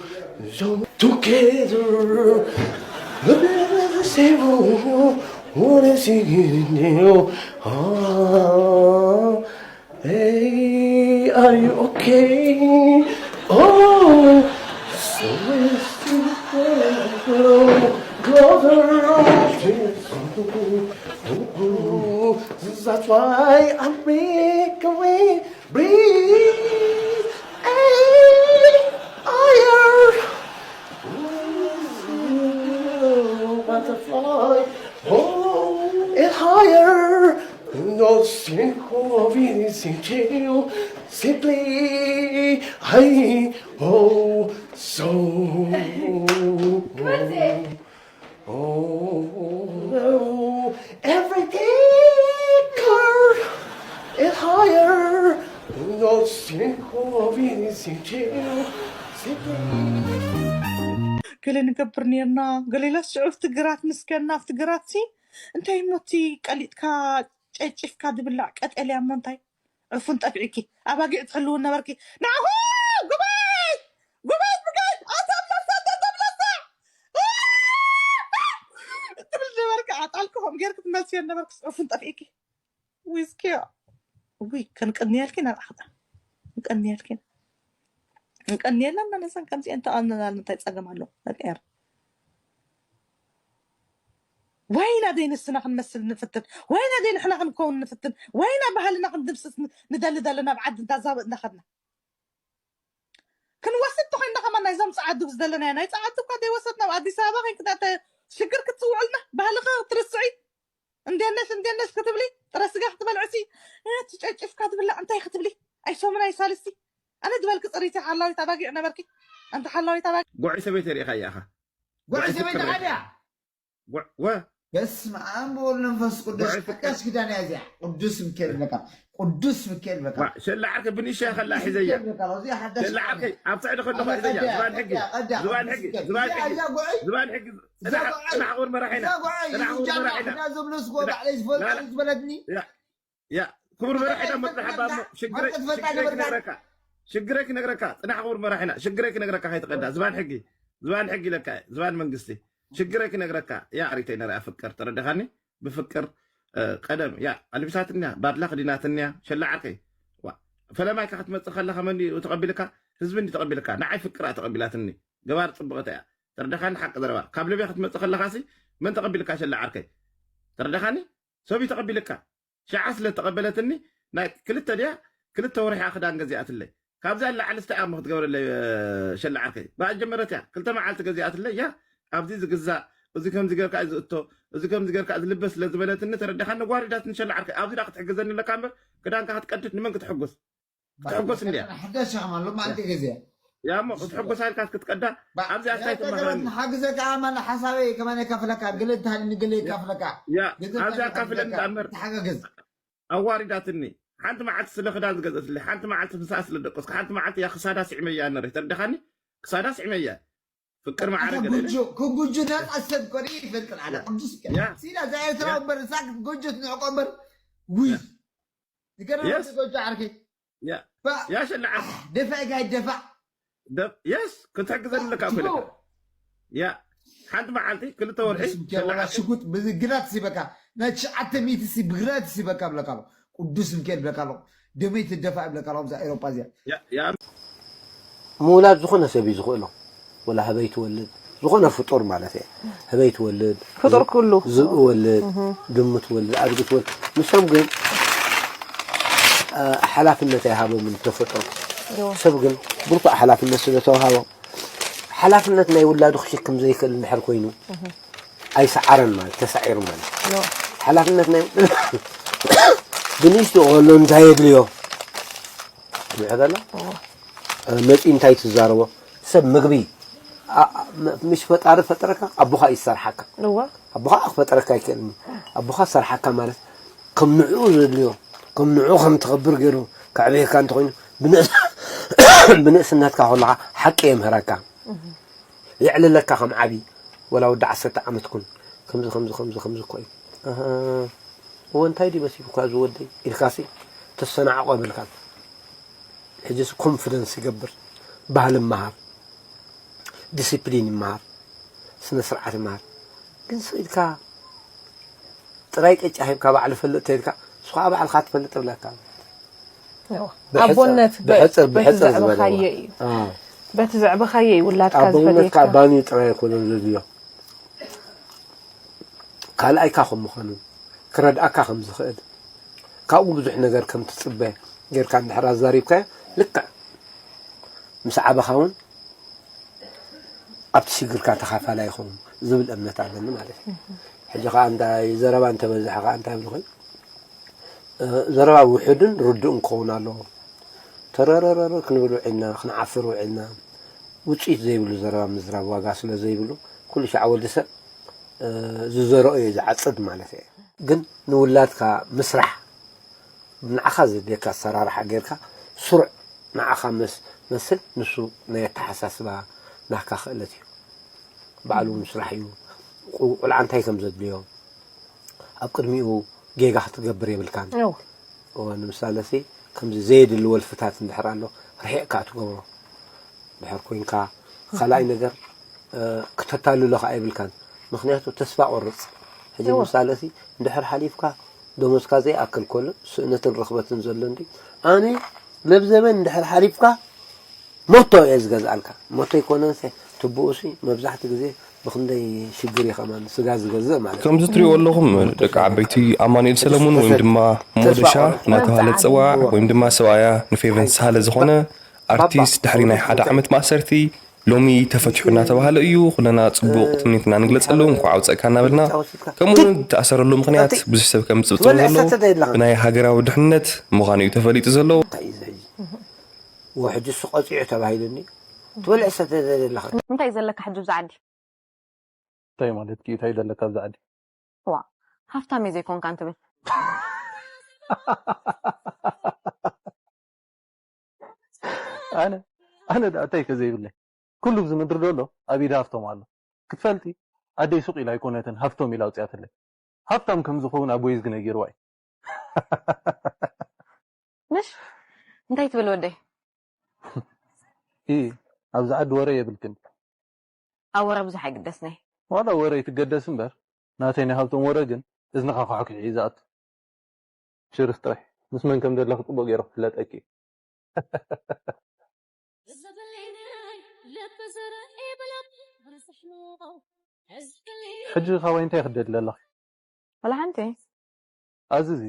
so together. Everything. What is he in you? Ah. Hey, are you okay? Oh, so it's too closer. That's why I'm breaking away. Breathe. Hey, higher. Butterfly. Oh, it's higher. No single anything to simply. Hey, oh, so. Oh, everything is higher. No single anything to simply. ገለ ንገብር ነርና። ገሌላስ ሽዑ ኣብቲ ግራት ምስከና ኣብቲ ግራት ሲ እንታይ እሞ እቲ ቀሊጥካ ጨጭፍካ ዝብላዕ ቀጠልያ እሞ እንታይ ዕፉን ጠፊእኪ ኣባጊዕ ትሕልው ነበርኪ። ናኹ ጉባይ ጉባይ ብጋይ ኣታ ብለሳ ኣታ ብለሳ ትብል ነበርኪ። ኣጣልኪ ከምኡ ጌርኪ ትመልስዮ ነበርኪ። ዕፉን ጠፊእኪ። ዊዝኪዮ ውይ ከንቀንየልኪ ናብ ዓኽታ ንቀንየልኪ ንቀንየለን መለሰን ከምዚአን ተቐንናል እንታይ ጸገም ኣሎ ፈጢር ወይና ደይ ንስና ክንመስል ንፍትን ወይና ደይ ንሕና ክንከውን ንፍትን ወይና ባህልና ክንድምስስ ንደሊ ዘለና ኣብ ዓዲ እንዳዛበ እንዳኸድና ክንወስድ ተኾይንና ከማ ናይዞም ጸዓዱ ዝደለናዮ ናይ ጸዓዱ እኳ ዘይወሰድና ኣብ ኣዲስ ኣበባ ኮይንክና ሽግር ክትጽውዕልና ባህልኺ ክትርስዒ እንዴት ነሽ እንዴት ነሽ ክትብሊ ጥረ ስጋ ክትበልዕሲ እቲ ጨጭፍካ ትብላ እንታይ ክትብሊ ኣይሶምን ኣይሳልስቲ ኣነ ዝበልኪ ፅሪቲ ሓላዊት ኣባጊዕ ነበርኪ ኣንቲ ሓላዊት ኣባጊዕ ጉዕይ ሰበይቲ ርኢኻ እያ ኢኻ ጉዕይ ሰበይቲ ሓድያ ወ በስመ ኣብ ወወልድ መንፈስ ቅዱስ ሓዳሽ ኪዳን እያ እዚኣ ቅዱስ ሚካኤል በቃ ቅዱስ ሚካኤል በቃ ሸላዓከ ብንሻ ከላ ሒዘያ ሸላዓከ ኣብ ትሕዲ ከለኹ ሒዘያ ዝባን ሕጊ ዝባን ሕጊ ዝባን ሕጊ ዝባን ሕጊ ፅናሕ ክቡር መራሒና ፅናሕ ክቡር መራሒና ዘብለስጎ ባዕለይ ዝፈልጦ ዝበለትኒ ያ ክቡር መራሒና መፅናሕ ባሞ ሽግረይ ክነግረካ ሽግረይ ክነግረካ ፅናሕ ክቡር መራሒና ሽግረይ ክነግረካ ከይትቀዳ ዝባን ሕጊ ዝባን ሕጊ ለካ ዝባን መንግስቲ ሽግረይ ክነግረካ ያ ሪተይ ነሪኣ ፍቅር ተረዳኻኒ ብፍቅር ቀደም ያ ኣልቢሳትንያ ባድላ ክዲናትንያ ሸላ ዓርከይ ፈለማይካ ክትመፅእ ከለካ መን ተቐቢልካ ህዝቢ እንዲ ተቐቢልካ ንዓይ ፍቅራ ተቐቢላትኒ ገባር ፅቡቕተ እያ ተረዳኻኒ ሓቂ ዘረባ ካብ ልብያ ክትመፅእ ከለካ ሲ መን ተቐቢልካ ሸላ ዓርከይ ተረዳኻኒ ሰብ ተቐቢልካ ሸዓ ስለ ተቐበለትኒ ናይ ክልተ ድያ ክልተ ወርሒ ክዳን ገዚኣትለይ ካብዛ ንላዕሊ ስታይ ኣሞ ክትገብረለይ ሸላ ዓርከይ ብኣጀመረት እያ ክልተ መዓልቲ ገዚኣትለይ እያ ኣብዚ ዝግዛእ እዚ ከምዚ ገርካ እዩ ዝእቶ እዚ ከምዚ ገርካ ዝልበስ ስለ ዝበለትኒ ተረዳኻ ነጓሪዳትኒ ሸላ ዓርከይ ኣብዚ ዳ ክትሕግዘኒ ኣለካ እምበር ክዳንካ ክትቀድድ ንመን ክትሕጉስ ክትሕጎስ እንድያ ሓዳሽ ሸኸማ ሎማዓንቲ ግዜ ያሞ ክትሕጎስ ኢልካ ክትቀዳ ኣብዚኣ እንታይ ትመኽረኒ ንሓግዘካ ኣማን ሓሳበይ ከማን የካፍለካ ገለ ትሃልኒ ገለ የካፍለካ ያ ኣብዚኣ ካፍለኒ ዳምበር ተሓጋገዝ ኣዋሪዳትኒ ሓንቲ መዓልቲ ስለ ክዳን ዝገዘትለይ ሓንቲ መዓልቲ ምሳኣ ስለ ደቀስኩ ሓንቲ መዓልቲ እያ ክሳዳ ስዕመያ ነረ ተረዳኻኒ ክሳዳ ስዕመያ ፍቅር ማዕረ ኣታ ገለ ጎጆ ከጎጆ ነፃ ሰብ ኮነ ይፈልጥን ኣለ ቅዱስ ሚካኤል ያ ሲላ እዛ ኤርትራ እምበር ሳክት ጎጆ ትንዕቆ እምበር ውይ ያ ይገርም የስ ጎጆ ዓርከይ ያ ባ- ያ ሸላዓ ደፋ ኢካ ይደፋ የስ ክትሕግዘኒ ኣለካ እኮ ኢለካ ያ ሓንቲ መዓልቲ ክልተ ወርሒ ቅዱስ ሚካኤል ወላ ሽጉጥ ብግናት ሲበካ ናይ ትሽዓተ ሚእቲ ሲ ብግናት ሲበካ ብለካ ኣሎ ቅዱስ ሚካኤል ብለካ ኣሎ ደመይ ትደፋ ይብለካ ኣሎ እዛ ኤሮጳ እዚኣ ያ ያ ምውላድ ዝኾነ ሰብ እዩ ዝኽእሎ። ወላ ህበይ ትወልድ፣ ዝኾነ ፍጡር ማለት እየ። ህበይ ትወልድ፣ ፍጡር ኩሉ። ዝብኢ ወልድ፣ ድሙ ትወልድ፣ ኣድጊ ትወልድ። ንሶም ግን እ፣ ሓላፍነት ኣይሃቦምን ተፈጥሮ። እዎ። ሰብ ግን ብርቱዕ ሓላፍነት ስለ ተዋሃቦ ሓላፍነት ናይ ውላዱ ክሽክም ዘይክእል እንድሕር ኮይኑ ኣይሰዓረን ማለት ተሳዒሩ ማለት እዎ። ሓላፍነት ናይ ብንእሽቱ ከሎ እንታይ የድልዮ ምሕደላ መፂ እንታይ ትዛረቦ ሰብ ምግቢ ኣ- ኣ- ም- ምስ ፈጣሪ ፈጠረካ ኣቦኻ ይሰርሓካ እዋ ኣቦኻ ክፈጠረካ ኣይክእልን ኣቦኻ ሰርሓካ ማለት ከም ንዕኡ ዘድልዮ ከም ንዕኡ ከም ትኸብር ገይሩ ከዕብየካ እንተኮይኑ ብንእስ- ብንእስነትካ ከለኻ ሓቂ የምህረካ የዕልለካ ከም ዓቢ ወላ ወዲ ዓሰርተ ዓመት ኩን ከምዚ ከምዚ ከምዚ ከምዚ እኮ እዩ ኣሃ፣ እወ እንታይ ድዩ መሲልካ እዚ ወደይ ኢልካሲ ተሰናዕቆ የብልካን ሕጂስ ኮንፊደንስ ይገብር ባህሊ ይመሃር ዲሲፕሊን ይመሃር ስነ ስርዓት ይመሃር ግን ስቕ ኢልካ ጥራይ ቅጫ ሂብካ ባዕሉ ፈልጥ ተልካ ንሱ ከዓ ባዕልካ ትፈልጥ ብለካ እዋ። ብሕፅር- ኣቦነት በ- ብሕፅር- በቲ ብሕፅር ዝበለ ዘዕበኻዮ እዩ በቲ ዘዕበኻዮ እዩ ውላድካ ኣቦነትካ ዝፈትየካ ባኒ ጥራይ ኣይኮነን ዘድልዮ ካልኣይካ ከም ምዃኑ ክረድኣካ ከም ዝኽእል ካብኡ ብዙሕ ነገር ከም ትፅበ ጌርካ እንድሕር ኣዛሪብካዮ ልክዕ ምስ ዓበኻ እውን ኣብቲ ሽግርካ ተኻፋላይ ይኸውን ዝብል እምነት ኣለኒ ማለት እዩ ሕጂ ከዓ እንታይ ዘረባ እንተበዝሐ ከዓ እንታይ ብልኹ ዘረባ ውሑድን ርዱእን ክኸውን ኣለዎ ተረረረረ ክንብል ውዒልና ክንዓፍር ውዒልና ውፅኢት ዘይብሉ ዘረባ ምዝራብ ዋጋ ስለ ዘይብሉ ኩሉ ሻዕ ወዲ ሰብ ዝዘረኦ እዩ ዝዓፅድ ማለት እዩ ግን ንውላድካ ምስራሕ ንዓኻ ዘድልየካ ኣሰራርሓ ጌርካ ስሩዕ ንዓኻ መስ መስል ንሱ ናይ ኣተሓሳስባ ናካ ክእለት እዩ ባዕሉ ምስራሕ እዩ ቁ- ቆልዓ እንታይ ከም ዘድልዮ ኣብ ቅድሚኡ ጌጋ ክትገብር የብልካን እው። እወ ንምሳለ ሲ ከምዚ ዘየድሊ ወልፍታት እንድሕር ኣሎ ርሒቕካ ትገብሮ ድሕር ኮይንካ ካልኣይ ነገር እ፣ ክተታልሎ ከዓ የብልካን ምክንያቱ ተስፋ ቆርፅ ሕጂ እወ። ንምሳለ ሲ እንድሕር ሓሊፍካ ደሞዝካ ዘይኣክል ከሎ ስእነትን ርኽበትን ዘሎ እንዲ ኣነ ለብዘበን እንድሕር ሓሊፍካ ሞቶ እየ ዝገዝኣልካ ሞቶ ይኮነንሰ ትብኡ ሲ መብዛሕቲ ግዜ ብክንደይ ሽግር እዩ ከማን ስጋ ዝገዝእ ማለት እዩ። ከምዚ ትሪእዎ ኣለኹም ደቂ ዓበይቲ ኣማኑኤል ሰለሙን ወይም ድማ ሞደሻ እናተባሃለ ዝፅዋዕ ወይም ድማ ሰብኣያ ንፌቨን ሳህለ ዝኾነ ኣርቲስት ድሕሪ ናይ ሓደ ዓመት ማእሰርቲ ሎሚ ተፈትሑ እናተባሃለ እዩ ኩለና ፅቡቕ ትምኒትና ንግለፀሉ እንኳዕ ኣውፀእካ እናበልና ከምኡ እውን ዝተኣሰረሉ ምክንያት ብዙሕ ሰብ ከም ዝፅብፅቦ ዘሎ ብናይ ሃገራዊ ድሕንነት ምዃኑ እዩ ተፈሊጡ ዘሎ ወሕጂ እሱ ቀፂዑ ተባሂሉኒ ትበልዕ ሰተ ዘለኻ እንታይ ዘለካ ሕጂ ብዛ ዓዲ እንታይ ማለት እዩ እንታይ ዘለካ ኣብዚ ዓዲ ዋ ሃፍታም እየ ዘይኮንካ እንትብል ኣነ ኣነ ደኣ እንታይ ከ ዘይብለይ ኩሉ ብዚ ምድሪ ዘሎ ኣብ ኢድ ሃፍቶም ኣሎ ክትፈልጢ ኣደይ ሱቕ ኢላ ኣይኮነትን ሃፍቶም ኢላ ኣውፅያትለይ ሃፍታም ከም ዝኸውን ኣቦይ ዝግነ ገይርዋ እዩ ምሽ እንታይ ትብል ወደይ ኢ ኣብዚ ዓዲ ወረ የብልክን ኣብ ወረ ብዙሕ ኣይግደስነይ ዋላ ወረ ይትገደስ እምበር ናተይ ናይ ሃብቶም ወረ ግን እዝንኻ ክሕኩሕ እዩ ዝኣቱ ሽርፍ ጥራሕ ምስ መን ከም ዘለኺ ፅቡቅ ገይሩ ክፍለጠኪ እዩ ሕጂ ካባይ እንታይ ክደሊ ኣለኺ ወላ ሓንቲ ኣዝዚ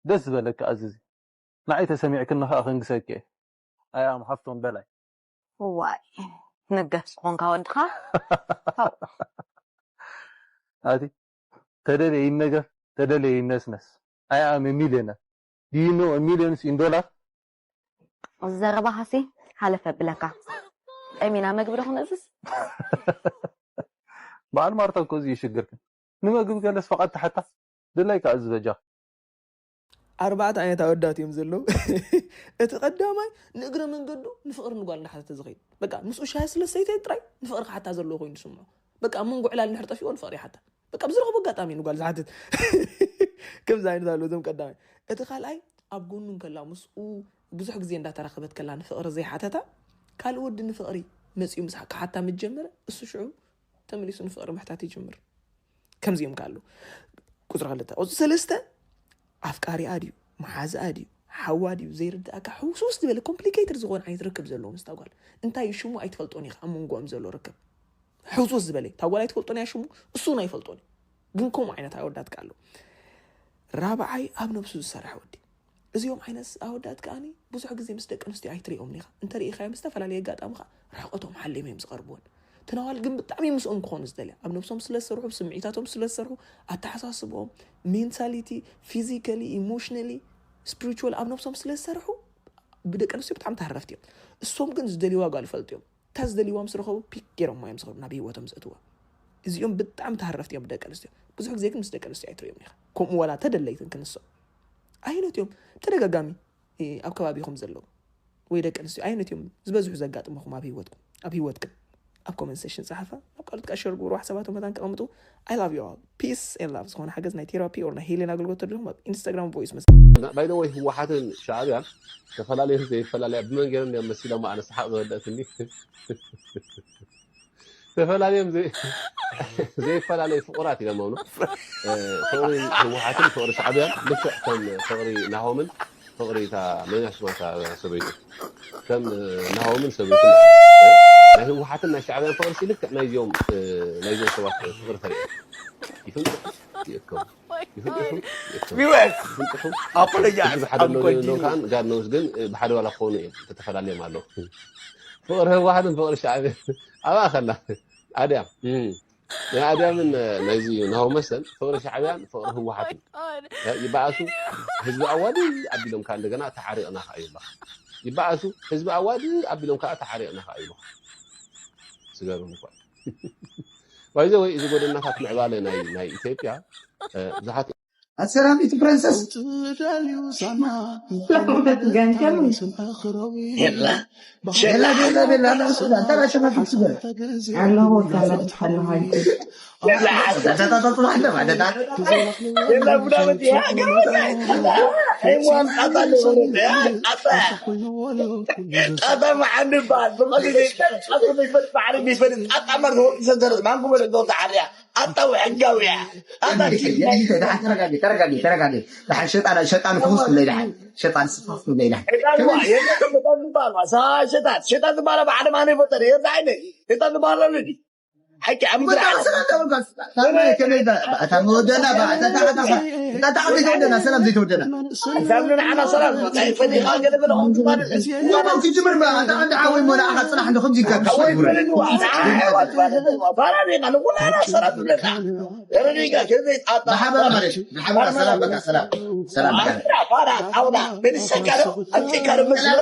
ደስ ዝበለኪ ኣዝዚ ንዓይ ተሰሚዕክኒ ከዓ ከንግሰኪ እየ ኣያም ሃፍቶም በላይ ዋይ ንገስ ዝኾንካ ወድኻ ኣቲ ተደለየ ይነገፍ ተደለየ ይነስነስ ኣያም ሚልዮነር do you know millions in dollar ዘረባኻሲ ሓለፈ ብለካ ጠሚና መግቢ ዶ ክንእዝዝ በዓል ማርታ እኮ እዚ ይሽግርክን ንምግቢ ገለስ ፈቓድ ተሓታ ድላይ ከዓ እዚ በጃ ኣርባዕተ ዓይነት ኣወዳት እዮም ዘለዉ። እቲ ቀዳማይ ንእግረ መንገዱ ንፍቕሪ ንጓል እንዳሓተተ ዝኸይድ፣ በቃ ምስኡ ሻሂ ስለ ሰይተ ጥራይ ንፍቕሪ ክሓታ ዘለዎ ኮይኑ ዝስምዖ። በቃ ኣብ መንጎ ዕላል እንድሕር ጠፊኡ ንፍቕሪ ይሓታ። በቃ ብዝረኸቦ ኣጋጣሚ ንጓል ዝሓትት። ከምዚ ዓይነት ኣሎ እዞም ቀዳማይ። እቲ ካልኣይ ኣብ ጎኑ እንከላ ምስኡ ብዙሕ ግዜ እንዳተራኸበት ከላ ንፍቕሪ ዘይሓተታ፣ ካልእ ወዲ ንፍቕሪ መፂኡ ምስ ክሓታ ምስ ጀመረ፣ እሱ ሽዑ ተመሊሱ ንፍቕሪ ምሕታት ይጅምር። ከምዚኦም ከ ኣለዉ። ቁፅሪ ክልተ። ቁፅሪ ሰለስተ፣ ኣፍቃሪኣ ድዩ፣ መሓዝኣ ድዩ፣ ሓዋ ድዩ ዘይርድኣካ፣ ሕውስውስ ዝበለ ኮምፕሊኬትድ ዝኾነ ዓይነት ርክብ ዘለዎ ምስታ ጓል። እንታይ እዩ ሽሙ ኣይትፈልጦን ኢኻ፣ ኣብ መንጎኦም ዘሎ ርክብ ሕውስውስ ዝበለ። እታ ጓል ኣይትፈልጦን እያ ሽሙ፣ እሱ እውን ኣይፈልጦን እዩ። ግን ከምኡ ዓይነት ኣወዳት ከ ኣለዉ። ራብዓይ፣ ኣብ ነብሱ ዝሰርሕ ወዲ። እዚኦም ዓይነት ኣወዳት ከኣኒ ብዙሕ ግዜ ምስ ደቂ ኣንስትዮ ኣይትሪኦም ኢኻ። እንተ ርኢኻዮም ብዝተፈላለየ ኣጋጣሚ ኸኣ ርሕቐቶም ሓሊም እዮም ዝቐርብወን። ትናዋል ግን ብጣዕሚ ምስኦም ክኾኑ ዝደልያ። ኣብ ነብሶም ስለ ዝሰርሑ፣ ስምዒታቶም ስለ ዝሰርሑ፣ ኣተሓሳስብኦም፣ ሜንታሊቲ፣ ፊዚካሊ፣ ኢሞሽናሊ፣ ስፒሪቹዋል ኣብ ነብሶም ስለ ዝሰርሑ ብደቂ ኣንስትዮ ብጣዕሚ ተሃረፍቲ እዮም። እሶም ግን ዝደልይዋ ጓል ይፈልጡ እዮም። እታ ዝደልይዋ ምስ ረኸቡ ፒክ ገይሮም እዮም ዝኸዱ ናብ ህይወቶም ዘእትዋ። እዚኦም ብጣዕሚ ተሃረፍቲ እዮም ብደቂ ኣንስትዮ። ብዙሕ ግዜ ግን ምስ ደቂ ኣንስትዮ ኣይትሪኦም ኢኻ። ከምኡ ዋላ ተደለይትን ክንሶም። ኣየኖት እዮም ተደጋጋሚ እ፣ ኣብ ከባቢኹም ዘለዉ ወይ ደቂ ኣንስትዮ ኣየኖት እዮም ዝበዝሑ ዘጋጥመኹም ኣብ ህይወትኩም? ኣብ ህይወትክን ኣብ ኮመንት ሴሽን ጸሓፋ። ኣብ ካልኦት ከኣ ሸር ግብሩ፣ ሓሳባቶም መታን ከቐምጡ። I love you all. Peace and love። ዝኾነ ሓገዝ ናይ ቴራፒ or ናይ ሄሌን ኣገልግሎት ተደሊኹም ኣብ ኢንስታግራም ቮይስ መስ- ባይ ዘ ወይ ህወሓትን ሻዕብያን ተፈላለዮም ዘይፈላለያ ብመን ገይሮም እዮም መሲሎም ኣነ ሰሓቕ ዘበለእትኒ። ተፈላለዮም ዘይ- ዘይፈላለዩ ፍቑራት እዮም ኣብኖ። ፍቕሪ ህወሓትን ፍቕሪ ሻዕብያን ልክዕ ከም ፍቕሪ ናሆምን ፍቕሪ እታ መን ሽማ እታ ሰበይቱ ከም ናሆምን ሰበይቱ ናይ ህወሓትን ናይ ሻዕብያን ፍቕሪ ሲ ልክዕ ናይዚኦም ናይዚኦም ሰባት ፍቕሪ ተርኢ ይፍንጥሑ ይእከቡ ይፍንጥሑ ይእከቡ ቪወርስ ይፍንጥሑ ኣፖሎጃይዝ ብሓደ I'm ኖ continue ከዓን ጋድ ኖውስ ግን ብሓደ ዋላ ክኾኑ እዮም ተተፈላለዮም ኣለዉ። ፍቕሪ ህወሓትን ፍቕሪ ሻዕብያን ኣብኣ ከላ ኣድያ ናይ ኣድያምን ናይዚ ናሆ መሰል ፍቕሪ ሻዕብያን ፍቕሪ ህወሓትን ይበኣሱ ህዝቢ ኣዋዲ ኣቢሎም ከዓ እንደገና ተሓሪቕና ከዓ ይብላ ይበኣሱ ህዝቢ ኣዋዲ ኣቢሎም ከዓ ተሓሪቕና ከዓ ይብሉ ስገርም እኳ ባይዘ ወይ እዚ ጎደናታት ምዕባለ ናይ ናይ ኢትዮጵያ ብዙሓት ኣሰራሚት ፕረንሰስ ገንሸም ቤላ ቤላ ቤላ ቤላ እንተራ ሸማግል ስበል ኣለዎ ተመልስ ኣለሃይኩ ጣጣ መዓንዲ በዓል ብቐሊሉ ዘይጠቅስ ዘይፈልጥ ባዕሉ ዘይፈልጥ ኣጣመር ዝወርቂ ሰንሰለት ማንኩ በለ ዶ ተዓርያ ኣጣው ሕጋውያ ኣታ ተረጋጊ ተረጋጊ ተረጋጊ ደሓን ሸጣን ሸጣን ክኹስ ትብለይ ደሓን ሸጣን ስፋፍ ትብለይ ደሓን ሸጣን ሸጣን ዝበሃላ ብዓለም ኣነ ይፈጠር የርዳዓይነ ሸጣን ዝበሃላ ኣለኒ ሓቂ ኣብ ምድሪ ዓለም እታ መወደና እታ ዘይተወደና ሰላም ዘይተወደና ዛምኒ ንዓና ሰላም እንታይ ፈሊኻ ገለ ገለ ከምቲ ማለት ክጅምር እታ ዓንዲ ዓወይ ሞ ንዓኻ ፅናሕ እንዶ ከምዚ ይጋግሽ ወይ በለኒ ዋ ንዓኻ ባራሪና ንኩላና ሰላም ትብለና ረዲጋ ከዘይ ኣታ ብሓበራ ማለት እዩ ብሓበራ ሰላም በቃ ሰላም ሰላም በቃ ባራ ጣውላ ብንሰካረ ኣምጪካረ መስመር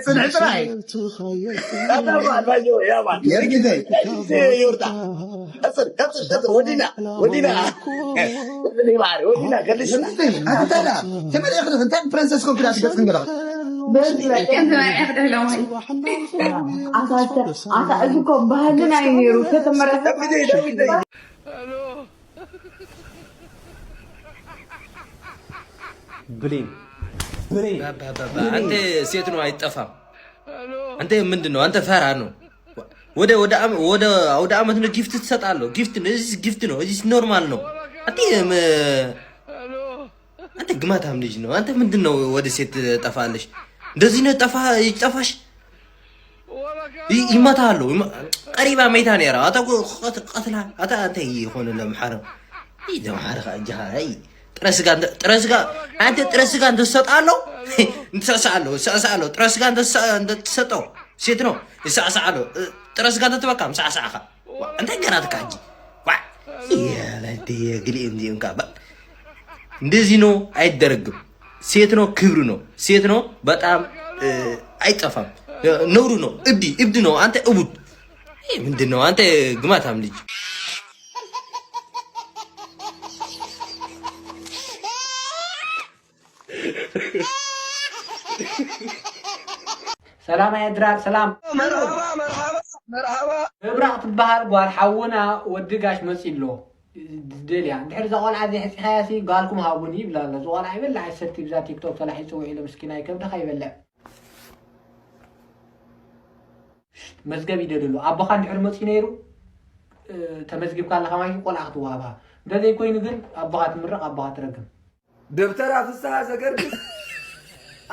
ጽንሕ ጥራይ ወዲና ወዲና ወዲና ከልስና ተመሪቕ እንታይ ፕረንሰስ ኮንክ ዳ ትገጽ ክንገለኽ ኣታ እዚ እኮ ባህልና እዩ ነይሩ ከተመረሰ ብሌን ብሌን አንተ ሴት ነው አይጠፋም። አንተ ምንድን ነው አንተ ፈራ ነው። ወደ ወደ አም- ወደ አውደ አመት ነው ጊፍት ትሰጣለሁ። ጊፍት ነው እዚህ ጊፍት ነው እዚህ ኖርማል ነው። አንተ ም- አንተ ግማታም ልጅ ነው። አንተ ምንድን ነው ወደ ሴት ጠፋለሽ? እንደዚህ ነው ጠፋ ይጠፋሽ ይ- ይመታሉ ይመ- ቀሪባ መይታ ነራ ኣታ እኮ ቀት- ቀትላ ኣታ እንታይ ይኾን ለምሓረ ለምሓረ ጃሃይ ጥረ ስጋ እንተ- ጥረ ስጋ አንተ ጥረ ስጋ እንተሰጥ ኣሎ እንተሰሳ ኣሎ ሰሳ ኣሎ ጥረ ስጋ እንተሰ- እንተሰጠው ሴት ነው ይሰሳ ኣሎ እ፣ ጥረ ስጋ እንተትበካ ምሳሳኻ እንታይ ገራትካ ሕጂ ዋ ያለንተ የግሊ እንዲምካ እንደዚህ ነው አይደረግም። ሴት ነው ክብር ነው። ሴት ነው በጣም እ፣ አይጠፋም። እ፣ ነውሩ ነው። እብዲ እብድ ነው። አንተ እቡድ ይህ ምንድን ነው? አንተ ግማታም ልጅ ሰላም ኣየ ድራር፣ ሰላም። መርሃባ፣ መርሃባ፣ መርሃባ። ምብራቕ ትበሃል ጓል ሓውና ወዲ ጋሽ መጺ ኣሎ። ደልያ። እንድሕር እዛ ቆልዓ ዘይሕጺኻያ ሲ ጓልኩም ሃቡኒ ይብላ ኣሎ። እዚ ቆልዓ ይበልዕ ኣይሰቲ ብዛ ቲክቶክ ተላዒ ጽውዒ ኢሎ ምስኪናይ ከብድኻ ይበልዕ። መዝገብ ይደልሉ። ኣቦኻ እንድሕር መጺኡ ነይሩ፣ እ፣ ተመዝጊብካ ኣለኻ ማለት እዩ፣ ቆልዓ ክትወሃባ። እንተዘይኮይኑ ግን ኣቦኻ ትምረቕ፣ ኣቦኻ ትረግም። ደብተራ ፍስሃ ዘገርግስ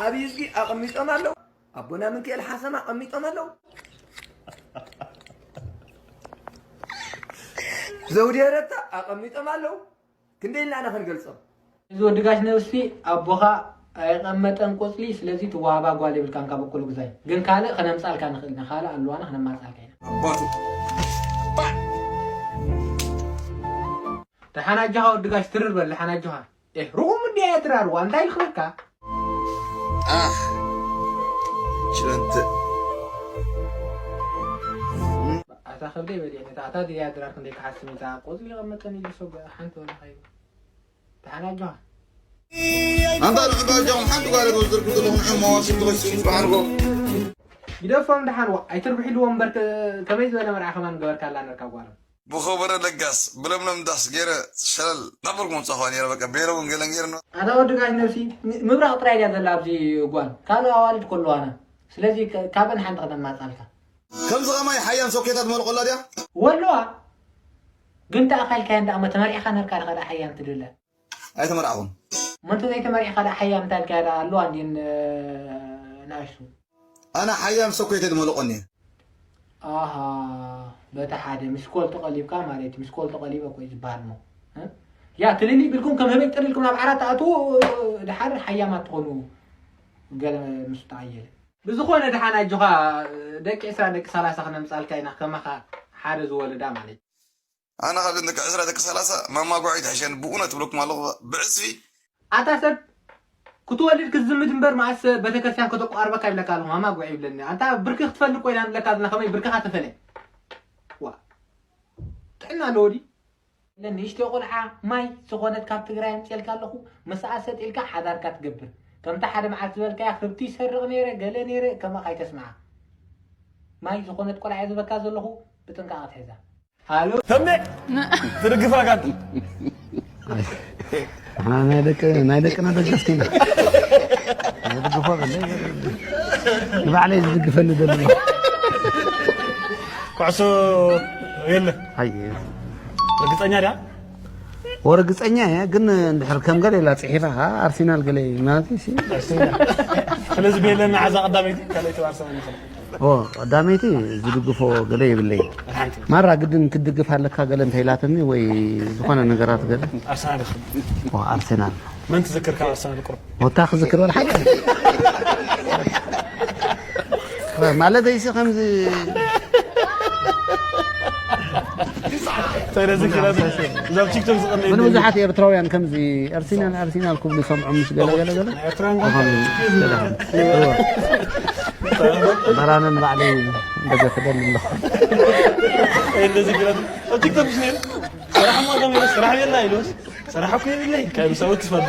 ኣብ ይዝጊ ኣቐሚጦም ኣለዉ። ኣቦና ምንክኤል ሓሰማ ኣቐሚጦም ኣለዉ። ዘውዴ ረታ ኣቐሚጦም ኣለዉ። ክንደይ ኢልና ኢና ክንገልጾም? እዚ ወዲ ጋሽ ነብሲ ኣቦኻ ኣይቐመጠን ቆጽሊ፣ ስለዚ ትወሃባ ጓል የብልካን ካብ እኩሉ ግዛይ። ግን ካልእ ከነምጻልካ ንኽእል ኢና፣ ካልእ ኣለዋና ከነማጻልካ ኢና። ኣባቱ። ደሓን ኣጆኻ ወዲ ጋሽ ትርር በል፣ ደሓን ኣጆኻ። ኤህ፣ ርኡም እንዲያ እያ ትራርዋ፣ እንታይ ኢልክበካ? ኣህ፣ ችለንት። ኣታ ከብደይ በሊዕኒ፣ እታ፣ እታ ድያ ድራር ክንደይ ክሓስም እታ ቆጽሊ ይቐመጠኒ ኢሉ ሰብ ሓንቲ ወላ ኸይኑ። ደሓን ኣጆኻ። ኣንታ ልዕባ ኣጆኹም ሓንቲ ጓል ትወስደልኩም ዘለኹም ንዕኦም መዋስም ትኸሱ ጽባሕ ንግሆ። ግደፎም ደሓን ዋ፣ ኣይትርብሕልዎም እምበር ከ-፣ ከመይ ዝበለ መርዓ ከማን ገበርካላ ነርካ ጓሎም። ብኸበረ ለጋስ፣ ብለምለም ዳስ ገይረ ሸለል ናበልኩ መምጻእኳ ነይረ፣ በቃ ቤረ እውን ገለን ገይረ ን-፣ ኣታ ወዲ ጋሽ ነብሲ፣ ም-፣ ምብራቕ ጥራይ ድያ ዘላ ኣብዚ ጓል፣ ካልእ ኣዋልድ ከለዋና። ስለዚ ከ-፣ ካብን ሓንቲ ከተማጻልካ። ከምዚ ኸማይ ሓያም ሶኬታት መልቆላ ድያ? ወለዋ። ግን ተኣኻልካዮ እንዳ እሞ ተመሪዕኻ ነርካ ድኻ ደኣ ሓያም ትድለ? ኣይተመርዓኹን። እሞ እንተ ዘይተመሪዕኻ ደኣ ሓያም እንታይ ኢልካዮ ደኣ ኣለዋ እንድየን፣ እ፣ ንኣሽቱ? ኣነ ሓያም ሶኬት ዝመለቆኒ። ኣሃ፣ በቲ ሓደ ሚስኮል ተቐሊብካ ማለት እዩ። ሚስኮል ተቐሊበ እኮ እዩ ዝበሃል እሞ። እ? ያ ትልሊ ቢልኩም ከም ህበይ ጥር ኢልኩም ናብ ዓራት ትኣትዉ፣ ድሓር ሓያማት ትኾኑ። ገለ ምስ ተዓየለ። ብዝኾነ ደሓን ኣጆኻ፣ ደቂ ዕስራ ደቂ ሰላሳ ክነምጻልካ ኢና፣ ከማኻ ሓደ ዝወለዳ ማለት እዩ። ኣነ ካብ ደቂ ዕስራ ደቂ ሰላሳ ማማ ጓዒ ትሕሸኒ፣ ብእውነት እብለኩም ኣለኹ፣ ብዕጽፊ። ኣታ ሰብ ክትወልድ ክትዝምድ እምበር መኣስ ቤተክርስትያን ከተቋርበካ ይብለካ ኣለኹ፣ ማማ ጓዒ ይብለኒ። ኣንታ ብርኪ ክትፈልጥ ኮይና ንብለካ ዘለና፣ ከመይ ብርክኻ ተፈለ? ዋ፣ ጥዕና ኣለዎ ድዩ? ንእሽተይ ቆልዓ ማይ ዝኾነት ካብ ትግራይ ኣምፅኤልካ ኣለኹ፣ ምስኣ ሰጥ ኢልካ ሓዳርካ ትገብር። ከምታ ሓደ መዓልቲ ዝበልካያ ክብቲ ይሰርቕ ነይረ፣ ገለ ነይረ፣ ከምኣ ካይተስምዓ። ማይ ዝኾነት ቆልዓ እየ ዝበካ ዘለኹ፣ ብጥንቃቐ ትሕዛ። ሃሎ። ተሜ፣ ትድግፋ ጋንታ። ንሕና ናይ ደቂ፣ ናይ ደቅና ደገፍቲ ኢና። ንድግፎ በለ። ንባዕለይ ዝድግፈኒ ዘሎ። ኩዕሶ የለ። ኣይ። ርግጸኛ ድያ? ወርግጸኛ እየ፣ ግን እንድሕር ከም ገለ ኢላ ጽሒፋ ኸኣ ኣርሴናል ገለ እዩ ማለት እዩ፣ ሲ። ኣርሴናል። ስለዚ ቤለና ዓዛ ቀዳመይቲ፣ ካልኣይቲ ኣርሰናል ንኽእል። ኦ፣ ቀዳመይቲ ዝድግፎ ገለ የብለይ። ሓንቲ። ማራ ግድን ክትድግፍ ኣለካ ገለ እንተ ኢላትኒ ወይ ዝኾነ ነገራት ገለ። ኣርሰናል ይኽእል። ኦ፣ ኣርሰናል። መን ትዝክር ካብ ኣርሰናል ቁሩብ? ወታ ክዝክር ወላ ሓደ። ማለት ኣይሲ ከምዚ ተረዚ ክላስ እዛ ቲክቶክ ዝቐነ ግን ብዙሓት ኤርትራውያን ከምዚ ኣርሰናል፣ ኣርሰናል ክብሉ ይሰምዑ ምስ ገለ ገለ ገለ። ኤርትራውያን ዝኾነ ገለ። እወ። በራነን ባዕለይ እንደገፈደኒ ኣለኹ። እንደዚ ክላስ ኣብ ቲክቶክ ዝነይሩ ስራሕ ማ ከመይ ስራሕ የላ ኢሉስ ስራሕ እኮ የብለይ። ካብ ሰው ትፈዱ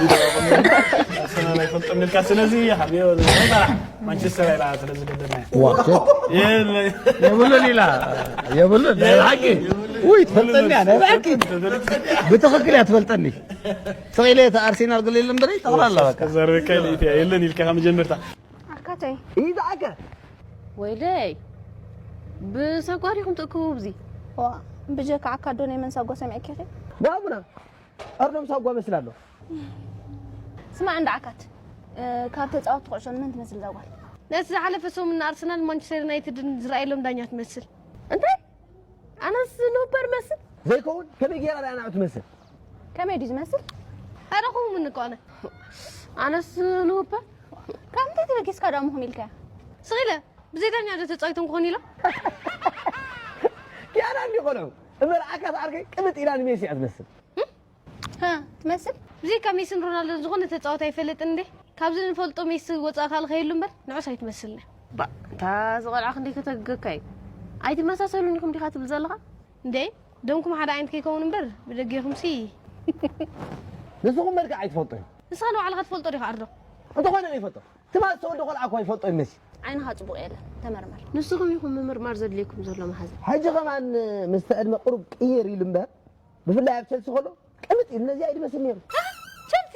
ኣርሰናል ኣይፈልጥም ኢልካ፣ ስለዚ ሓቢዮ ስራሕ ማንቸስተር ኢላ ስለዚ ገደና። ዋ፣ የለ። የብሉን ኢላ። የብሉን፣ ናይ ብሓቂ። ውይ፣ ትፈልጠኒ እያ፣ ናይ ብሓቂ። ብትኽክል እያ ትፈልጠኒ። ስቕ ኢለ እቲ ኣርሴናል ገለ የለን በለይ፣ ጠቕላላ በቃ። ዘርበካ ኢለ ኢትያ፣ የለን ኢልካ ካብ መጀመርታ። ኣርካተይ። ኢዛ ኣከ። ወይለይ። ብሳጓ ዲኹም ትእክቡ ብዚ? ዋ፣ ብጀካ ዓካ ዶ ናይ መን ሳጓ ሰሚዕኪ ኢኺ? ባቡና። ኣርዶም ሳጓ መስል ኣሎ። ስማዕ እንዳ ዓካት፣ እ፣ ካብ ተጻወትቲ ኩዕሶ ንመን ትመስል እዛ ጓል? ነቲ ዝሓለፈ ሰሙን ንኣርሰናል ማንቸስተር ዩናይትድን ዝረኣየሎም ዳኛ ትመስል። እንታይ? ኣነስ ንሁፐር መስል? ዘይከውን፣ ከመይ ገይራ ደኣ ንዓኡ ትመስል? ከመይ ድዩ ዝመስል? ኣይረኸቡምን እኮ ኣነ። ኣነስ ንሁፐር? ካብ ምንታይ ተበጊስካ ደኣ ምኹም ኢልካያ? ስቕ ኢለ፣ ብዘይ ዳኛ ዶ ተጻዊቶም ክኾኑ ኢሎም? ኪያና እንዲ ቆልዑ፣ እምበር ዓካት ዓርከይ ቅብጥ ኢላ ንሜሲ እያ ትመስል። እም? ሃ፣ ትመስል? ብዘይካ ሜስን ሮናልዶን ዝኾነ ተጻዋታይ ኣይፈልጥን እንዴ? ካብዚ ንፈልጦ ሜሲ ወጻኢ ካልእ ከይህሉ እምበር፣ ንዑስ ኣይትመስልን። ባ፣ እታ እዚ ቆልዓ ክንደይ ከተግገካ እዩ። ኣይትመሳሰሉን ኢኹም ዲኻ ትብል ዘለኻ? እንዴ፣ ደምኩም ሓደ ዓይነት ከይከውን እምበር፣ ብደጌኹምሲ። ንስኹም መልክዕ ኣይትፈልጡን። ንስኻ ንባዕልኻ ትፈልጦ ዲኻ ኣርዶ? እንተኾነ ይፈጦ ትማል ዝተወልደ ቆልዓ እኳ ይፈልጦ ይመሲ። ዓይንኻ ጽቡቕ የለን፣ ተመርመር። ንስኹም ኢኹም ምምርማር ዘድልየኩም ዘሎ መሓዛ። ሕጂ ከማን ምስ ዕድመ ቅሩብ ቅይር ኢሉ እምበር፣ ብፍላይ ኣብ ቸልሲ ከሎ ቅምጥ ኢሉ ነዚኣ እዩ ዝመስል ነይሩ። ቸልሲ?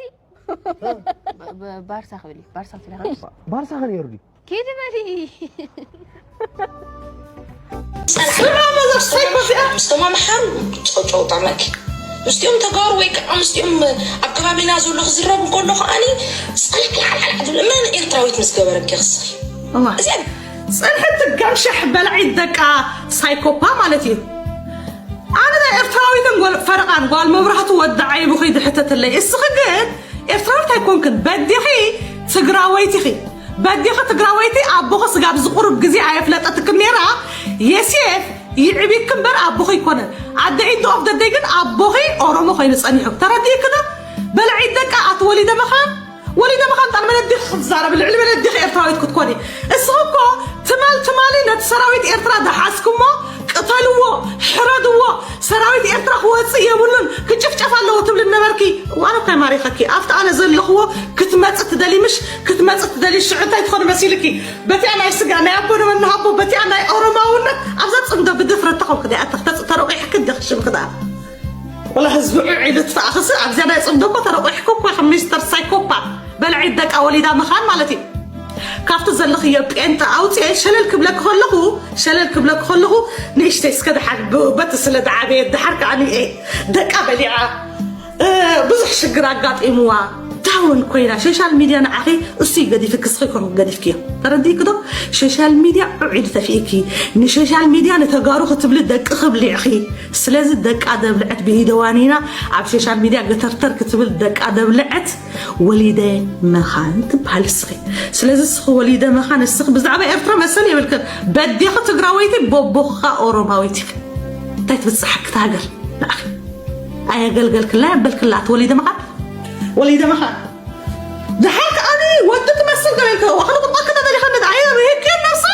ብ- ብ- ባርሳ ክብል እዩ፣ ባርሳ ትብል ኢኻ። ባርሳ ከ ነይሩ ድዩ? ኪዲ በሊ። ጸንሐ። ስማ መዘር ሳይኮ እዚኣ። ምስቶም ኣምሓሩ ጨውጨው ጠመኪ። ምስቲኦም ተጋሩ ወይ ከዓ ምስቲኦም ኣብ ከባቢና ዘሎ ክዝረብ እንከሎ ከዓኒ ጸንሐ ሓልሓል ትብል። መን ኤርትራዊት ምስ ገበረኪ ክስኺ? እዋ። እዚኣ ጸንሐ ትጋምሸሕ በላዒት ደቃ ሳይኮፓ ማለት እዩ። ኣነ ናይ ኤርትራዊትን ጓል ፈረቓን ጓል መብራህቱ ወዲ ዓይቡ ኸይዲ ሕተተለይ። እስኺ ግን ኤርትራዊት ኣይኮንክን፣ በዲኺ ትግራወይቲ ኢኺ። በዲኺ ትግራወይቲ፣ ኣቦኺ ስጋብ ዝቑርብ ግዜ ኣየፍለጠትክን ነይራ። የሴፍ ይዕቢክ እምበር ኣቦኺ ኣይኮነን። ኣደ ኢንዶ ኦፍ ደደይ ግን ኣቦኺ ኦሮሞ ኮይኑ ጸኒሑ። ተረዲእክዶ? በላዒት ደቃ ኣቲ ወሊደ መኻን፣ ወሊደ መኻን ጣል መለዲኽ ክትዛረብ፣ ልዕሊ መለዲኽ ኤርትራዊት ክትኮኒ። እስኺ እኮ ትማል ትማሊ ነቲ ሰራዊት ኤርትራ ደሓዝኩሞ፣ ቅተልዎ፣ ሕረድዎ፣ ሰራዊት ኤርትራ ክወጽእ የብሉን፣ ክጭፍጨፍ ኣለዎ ትብሊ ነበርኪ። እዋን እኮ ይማሪኸኪ። ኣብቲ ኣነ ዘለኽዎ ክትመጽእ ትደሊ ምሽ? ክትመጽእ ትደሊ ሽዑ እንታይ ትኾኒ መሲልኪ? በቲኣ ናይ ስጋ ናይ ኣቦ ንመንሃቦ፣ በቲኣ ናይ ኦሮማውነት ኣብዛ ጽምዶ ብድፍረት ተኾንክ ዲኣ ተኽተጽእ ተረቂሕኪ ደኽሽምክ ደኣ። ወላ ህዝቢ ዑዕ ኢሉ ትፋእኽሲ ኣብዚኣ ናይ ጽምዶ እኮ ተረቂሕኩ እኮ ኢኺ ሚስተር ሳይኮፓት። በልዒ ደቃ ወሊዳ ምኻን ማለት እዩ። ካብቲ ዘለኽዮ ጴንጠ ኣውፅኤ ሸለል ክብለኪ ከለኹ፣ ሸለል ክብለኪ ከለኹ ንእሽተይ እስከ ደሓር ብ-፣ በቲ ስለ ደዓበየ ደሓር ከዓ ንኤ ደቃ በሊዓ፣ እ፣ ብዙሕ ሽግር ኣጋጢምዋ ዳውን ኮይና ሶሻል ሚድያ ንዓኺ እሱ እዩ ገዲፍኪ፣ እስኺ ኮንኩ ገዲፍክዮ። ተረዲእኪ ዶ? ሶሻል ሚድያ ዑዒዱ ተፊእኪ፣ ንሶሻል ሚድያ ንተጋሩ ክትብሊ ደቂ ክብሊዕኺ። ስለዚ ደቃ ደብልዐት ብኢደዋኒና ኣብ ሶሻል ሚድያ ገተርተር ክትብል ደቃ ደብልዐት ወሊደ መኻን ትበሃል እስኺ። ስለዚ እስኺ ወሊደ መኻን እስኺ ብዛዕባ ኤርትራ መሰል የብልክን። በዴኺ ትግራወይቲ፣ ቦቦኻ ኦሮማዊት ኢኺ። እንታይ ትብጽሓኪ እታ ሃገር ንዓኺ? ኣየገልገልክላ የበልክላ እቲ ወሊደ መኻን። ወሊደ መኻን። ደሓር ከኣኒ ወዲ ትመስል ገበልከ፣ ዋኽሊ ቁጣ ከተበሊኸ ንድዓየ ርሂቅዮ ነብሳ፣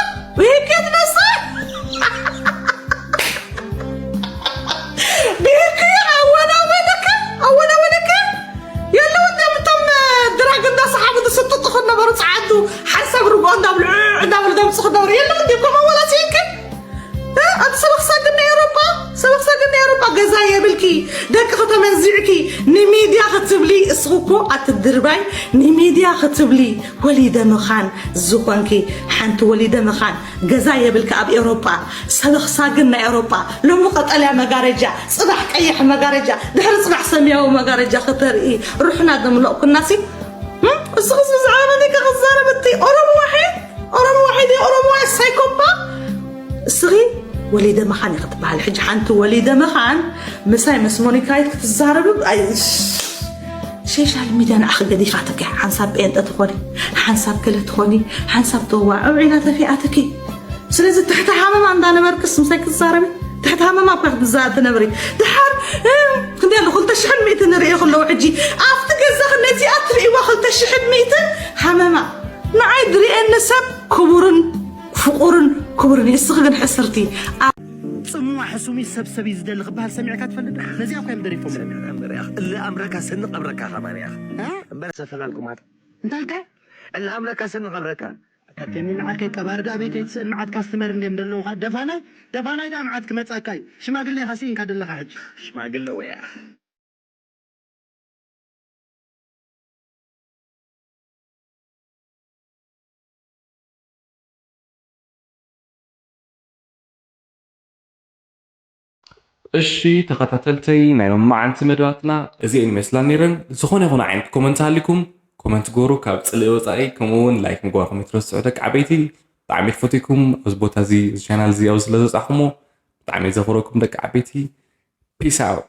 ርሂቅዮ ነብሳ። ብህቂ ኣወናወነካ፣ ኣወናወነካ። የለውን ድዮም እቶም ድራግ እንዳሰሓቡ ዝስጥጡ ክነበሩ፣ ጸዓዱ ሓንሳብ ርግኦ እንዳብሉ፣ ዕ እንዳብሉ ደምጽ ክነበሩ። የለውን ድዮም ከምኡ ወላ ሲኢንክ? እ? ኣቲ ሰበኽ ሳግን ናይ ኤውሮጳ፣ ሰበኽ ሳግን ናይ ኤውሮጳ ገዛ የብልኪ፣ ደቂ ከተመንዚዕኪ፣ ንሚድያ ክትብሊ፣ እስኺ እኮ ኣቲ ድርባይ፣ ንሚድያ ክትብሊ ወሊደ መኻን ዝኾንኪ፣ ሓንቲ ወሊደ መኻን ገዛ የብልኪ ኣብ ኤውሮጳ፣ ሰበኽ ሳግን ናይ ኤውሮጳ፣ ሎሚ ቀጠልያ መጋረጃ፣ ጽባሕ ቀይሕ መጋረጃ፣ ድሕሪ ጽባሕ ሰማያዊ መጋረጃ ከተርኢ ሩሕና ደምለቕኩናሲ። እም? እስኺ ብዛዕባ መን ኢኻ ክትዛረብ እቲ ኦሮሞ ዋሒድ? ኦሮሞ ዋሒድ፣ ኦሮሞ ዋሒድ ሳይኮፓ። እስኺ ወሊደ መኻን ኢኺ ትበሃል። ሕጂ ሓንቲ ወሊደ መኻን ምሳይ ምስ ሞኒካይት ክትዛረብ፣ ኣይ፣ ሶሻል ሚድያ ንዓኺ ገዲፋትኪ። ሓንሳብ ጴንጠ ትኾኒ፣ ሓንሳብ ገለ ትኾኒ፣ ሓንሳብ ተዋዕ፣ ኣውዒላ ተፊኣትኪ። ስለዚ ትሕቲ ሃመማ እንዳነበርክስ ምሳይ ክትዛረቢ? ትሕቲ ሃመማ እኳ ክትዛ-፣ ትነብሪ። ድሓር፣ እ፣ ክንደይ ኣሎ? ክልተ ሽሕን ሚእትን ንርእዮ ከለዉ ሕጂ ኣብቲ ገዛኺ ነዚኣ ትርእይዋ ክልተ ሽሕን ሚእትን ሃመማ። ንዓይ ዝርእየኒ ሰብ ክቡርን ፍቑርን ክቡርን እዩ። እስኺ ግን ሕስርቲ። ጽምዋ ሕሱም እዩ፣ ሰብ ሰብ እዩ ዝደሊ ክበሃል ሰሚዕካ ትፈልጥ? ነዚኣ እኳ እዮም ደሪፎም። ሰሚዕካ እምበር ኢኻ። እለ ኣምረካ ሰኒ ቀብረካ ከማን ኢኻ። እ? እምበር ዘፈላልኩም ኣት-፣ እንታይ ኢልካ? እለ ኣምረካ ሰኒ ቀብረካ። ኣታቴኒ ንዓከይ ቀባሪ ዳ ቤተይ ትስእል መዓት ካስትመር እንድዮም ዘለዉ። ደፋናይ፣ ደፋናይ ዳ መዓት ክመጻካ እዩ። ሽማግለ ኢኻ ስኢንካ ዘለኻ ሕጂ። ሽማግለ ወያ። እሺ፣ ተኸታተልተይ ናይ ሎማዓንቲ መደባትና እዚኤን ይመስላ ነይረን። ዝኾነ ይኹን ዓይነት ኮመንት ሃሊኩም፣ ኮመንት ግበሩ፣ ካብ ጽልኢ ወጻኢ፣ ከምኡ እውን ላይክ ምግባርኩም ኣይትረስዑ ደቂ ዓበይቲ። ብጣዕሚ ፈትይኩም ኣብዚ ቦታ እዚ፣ እዚ ቻናል እዚ ኣብዚ ስለ ዘብጻሕኩሞ ብጣዕሚ ዘኽብረኩም ደቂ ዓበይቲ። ፒስ ኣውት።